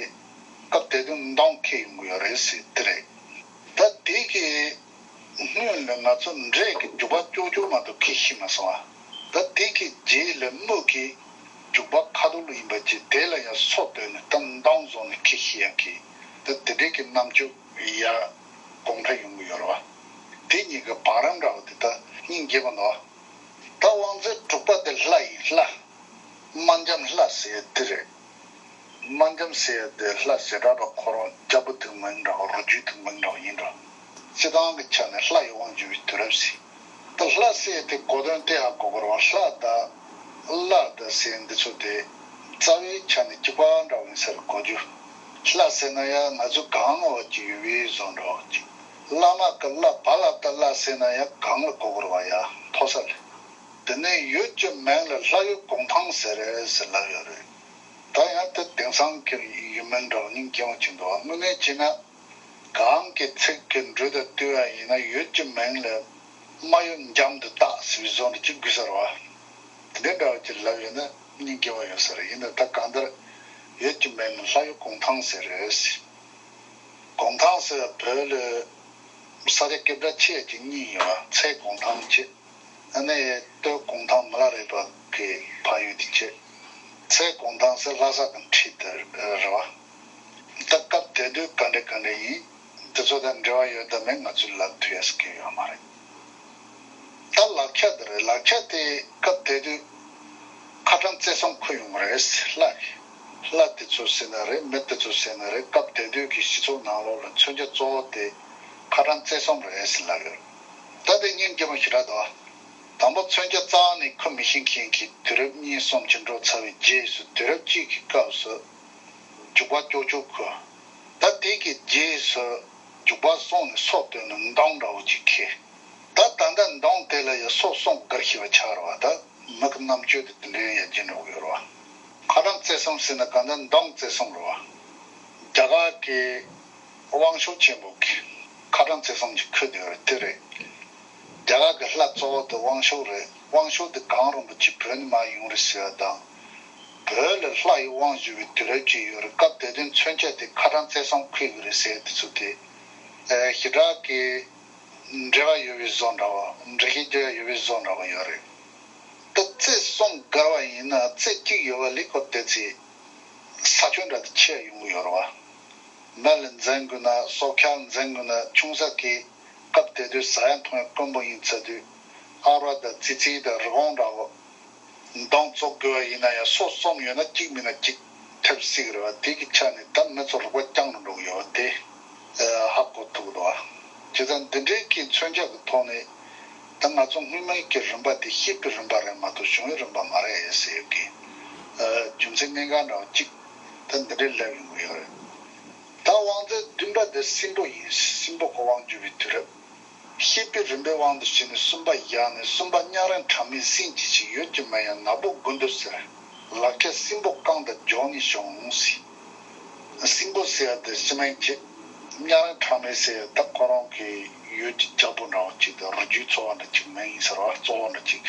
སྐབས་དེ་དུས་མདོང་ཁེལ་ཡོང་གི་ཡོད་རེད་ཟེར་དེ་རེད། ད་དེ་གི་སྔོན་ལ་ང་ཚོ་འདྲེ་གི་རྒྱུག་པ་ཅོག་ཅོག་མ་གཏོགས་ཁེལ་ཤེས་མ་སོང་ཨ། ད་དེ་གི་རྗེས་ལ་མུ་གི་རྒྱུག་པ་ཁ་དོག་ལ་ཡིན་པ་ཅིག་དེ་ལ་ཡང་སོ་བཏོན་ནས་ད་མདོང་བཟུང་ནས་ཁེལ་ཤེས་ཡག་གི་ད་དེ་འདྲའི་གི་རྣམ་དཔྱོད་ཡ་གོང་འཕེལ་ཡོང་གི་ཡོད་རེད་བ། དེ་གཉིས་ཀྱི་བར་རམ་འདྲ་བ་དེ་ད་སྙིང་རྗེ་པོ་འདུག་ད་དབང་རྫས་དྲུག་པ་དེ་ལྷ་ཡིན། ལྷ། དམར་འཇམ་ལྷ་ཟེར་དེ་རེད། དམར་འཇམ་ཟེར་དེ་ལྷ་ཟེར་གྲྭ་པ་ཁོ་རང་རྒྱལ་པོ་དེ་མིང་འདྲ་བ། རུ་རྒྱུད་དེ་མིང་འདྲ་བ་ཡིན་འགྲོ། སྤྱི་བཏང་གི་ཆ་ནས་ལྷ་ཡི་དབང་བསྒྱུར་བའི་དུས་རབས་ཟེར། ད་ལྷ་ཟེར་དེ་གོ་དོན་དེ་ཧ་གོ་དགོས་རེད་བ། ལྷ་དང་། ལྷ་དང་ཟེར་འདི་ཚོ་དེ་རྩ་བའི་ཆ་ནས་གཅིག་པ་འདྲ་བ་ཡིན་ས་རེད་གོ་རྒྱུ། ལྷ་ཟེར་ན་ཡང་ང་ཚོ་གངས་བ་ཅིག་ཡོད་པའི་བཟོ་འདྲ་བ་ཅིག་བླ་མ་གི་བླ། བ་ལ་བཏགས་བླ་ཟེར་ན་ཡང་གངས་ལ་གོ་དགོས་རེད་བ། ཡ་མཐོ་ས་ལ། དེ་ནས་ཡུལ་གྱི་མིང་ལ་ལྷ་ཡུལ་གུང་ཐང་ཟེར་རེད་ཟེར་ལབ་ཡོད་རེད། ད་ཡང་དེ་དེང་སང་གི་ཡུལ་མིང་འདྲ་བོ་སྙིང་རྗེ་མོ་ཅིག་འདུག་དངོས་གནས་བྱས་ན་གང་གི་ཚིག་གི་འགྲོས་དང་བསྟུན་པ་ཡིན་ན་ཡུལ་གྱི་མིང་ལ་རྨ་ཡུལ་འཇམ་དུ་བཏགས་ཟེར་བའི་བཟོ་འདྲ་ཅིག་དགོས་ས་རེད་བ། དེ་འདྲ་འདྲ་བོ་ཅིག་ལབ་ཡོད་ན་སྙིང་རྗེ་བ་ཡོད་ས་རེད། ཡིན་ན་ད་གང་ལྟར་ཡུལ་གྱི་མིང་ལ་ལྷ་ཡུལ་གུང་ཐང་ཟེར་རེད། གུང་ཐང་ཟེར་བ་བོད་ལ་ས་ཆ་སྐད་གྲགས་ཆེ་ཅིག་གཉིས་ཡོད་བ། ཚལ་གུང་ཐང་བྱས། ཨ་ནི་སྟོད་གུང་ཐང་མི་ལ་རས་པ་གི་ཕ་ཡུལ་དེ་བྱས། ཚལ་གུང་ཐང་ཟེར་ལྷ་ས་དང་འཁྲིས་དེ་རེད་བ། ད་སྐབས་དེ་དུས་ག་འདྲ་ག་འདྲ་ཡིན། དེ་ཚོ་དང་འབྲེལ་བ་ཡོད་དམ་མེད་ང་ཚོས་ལབ་ཐུབ་ཡ་ཟེར་གྱི་ཡོད་མ་རེད། ད་ལག་ཆ་དེ་རེད། ལག་ཆ་དེ་སྐབས་དེ་དུས་ཁ་གྲངས་རྩེ་གསུམ་འཁུར་ཡོང་གི་རེད། ལྷ་གི་ལྷ་དེ་ཚོ་ཟེར་ན་རེད། མི་དེ་ཚོ་ཟེར་ན་རེད། སྐབས་དེ་དུས་ཀྱི་སྤྱི་ཚོགས་ནང་ལོགས་ལ་མཚོན་ཆ་གཙོ་བོ་དེ་ཁ་གྲངས་རྩེ་གསུམ་རེད་ཟེར་ལབ་ཡོད། ད་དེ་སྙིང་རྗེ་མོ་ཞེ་དྲག་འདུག་དང་པོ་མཚོན་ཆ་རྩ་བ་ནས་འཁུར་མི་ཤེས་མཁན་གྱི་དུས་རབས་གཉིས་གསུམ་ཅིག་འགྲོ་ཚར་བའི་རྗེས་སུ་དུས་རབས་གཅིག་གི་སྐབས་སུ་རྒྱུག་པ་ཅོག་ཅོག་འཁུར། ད་དེ་གི་རྗེས་སུ་རྒྱུག་པ་བཟུང་ནས་སོ་བཏོན་ནས་མདོང་འདྲ་བོ་ཅིག་ཁེལ། ད་ད་ལྟ་མདོང་དེ་ལ་ཡང་སོ་གསུམ་བགར་ཤེས་པ་ཆགས་རེད་བ། ད་མི་གི་རྣམ་དཔྱོད་དེ་དེ་འདྲའི་ཡར་རྒྱས་འགྲོ་གི་ཡོད་རེད་བ། ཁ་གྲངས་རྩེ་གསུམ་ཟེར་ན་གང་ལྟར་མདོང་རྩེ་གསུམ་རེད་བ། རྒྱ་གར་གྱི་དབང་ཕྱུག་ཆེན་པོ་གིས་ཁ་གྲངས་རྩེ་གསུམ་གྱི་ཁུལ་དེ་རེད། དེ་རེད། རྒྱ་གར་གྱི་ལྷ་གཙོ་བོ་དེ་དབང་ཕྱུག་རེད། དབང་ཕྱུག་དེ་གངས་རིན་པོ་ཆེ་བོད་ནས་མར་ཡོང་རེད་ཟེར་བ་དང་། བོད་ལ་ལྷ་ཡི་དབང་བསྒྱུར་བའི་དུས་རབས་ཅིག་ཡོད་རེད། སྐབས་དེ་དུས་མཚོན་ཆ་དེ་ཁ་གྲངས་རྩེ་གསུམ་འཁུར་གི་རེད་ཟེར་དེ་ཚོ་དེ། ཨ། ཞེ་དྲག་གི་འབྲེལ་བ་ཡོད་པའི་བཟོ་འདྲ་བ། འགྲེལ་བཤད་རྒྱག་ཡ་ཡོད་པའི་བཟོ་འདྲ་བ་ཡོད་རེད། ད་རྩེ་གསུམ་བགར་བ་ཡིན་ན་རྩེ་གཅིག་ཡོད་པ་ལས་ཁོ་དེ་ཚེ་ས་ཁྱོན་འདྲ་དེ་ཆེ་ཡོང་གི་ཡོད་རེད་བ། མི་ལ་འཛིན་དགོས་ན། སྲོག་ཆགས་འཛིན་དགོས་ན། ཆུང་ས་གི་སྐབས་དེ་དུས་ཟ་ཡ་འཐུང་ཡ་དཀོན་པོ་ཡིན་ཚར་དུས་ཨ་རོ་དང་ཙི་ཙི་དང་རི་བོང་འདྲ་བོ། མདོང་བཙུགས་དགོས་པ་ཡིན་ན་ཡང་སོ་གསུམ་ཡོད་ན་གཅིག་མིན་ན་གཅིག་ཐེབས་སྲིད་ཀྱི་རེད་བ། དེ་གི་ཆ་ནས་ད་མི་ཚོ་རུག་པ་རྐྱང་རུ་འགྲོ་གི་ཡོད་པ་དེ་ཧ་གོ་ཐུབ་ཀྱི་འདུག་བ། བྱས་ཙང་འདི་འདྲའི་གི་མཚོན་ཆ་གི་ཐོག་ནས་ད་ང་ཚོ་སྔོན་མའི་གི་རིམ་པ་དེ་བཤད་པའི་རིམ་པ་རེད་མ་གཏོགས་བྱུང་བའི་རིམ་པ་མ་རེད་ཟེར་ཡོད་ཀི། རྒྱུ་མཚན་གནད་འགག་འདྲ་བ་གཅིག་ད་འདི་འདྲའི་ལབ་ཡོང་གི་ཡོད་རེད། ད་དབང་རྫས་བདུན་པ་དེ་སྲིན་པོ་ཡིན། སྲིན་པོ་གི་དབང་བསྒྱུར་བའི་དུས་རབས། བཤད་པའི་རིམ་པའི་དབང་དུ་བྱས་ནས་གསུམ་པ་བཞག་ནས། གསུམ་པ་གཉའ་རེངས་ཁྲ་མོའི་སྲིན་གྱིས་བྱས། ཡུལ་གྱི་མིང་ཡང་ནག་པོ་དགུ་འདུལ་ཟེར། ལག་ཆ་སྲིན་པོ་རྐང་དང་སྦྱོར་ནས་བྱུང་ཟེར། སྲིན་པོ་ཟེར་ཡ་དེ་སྤྱི་མིང་བྱས། གཉའ་རིང་ཁྲ་མེད་ཟེར་ཡ་ད་ཁོ་རང་གི་ཡུལ་གྱི་རྒྱལ་པོ་འདྲ་བ་ཅིག་དང་རི་རྒྱུད་ཚོ་བ་འདྲ་ཅིག་མིང་ཡིན་ཟེར་བ། གཙོ་བོ་འདྲ་ཅིག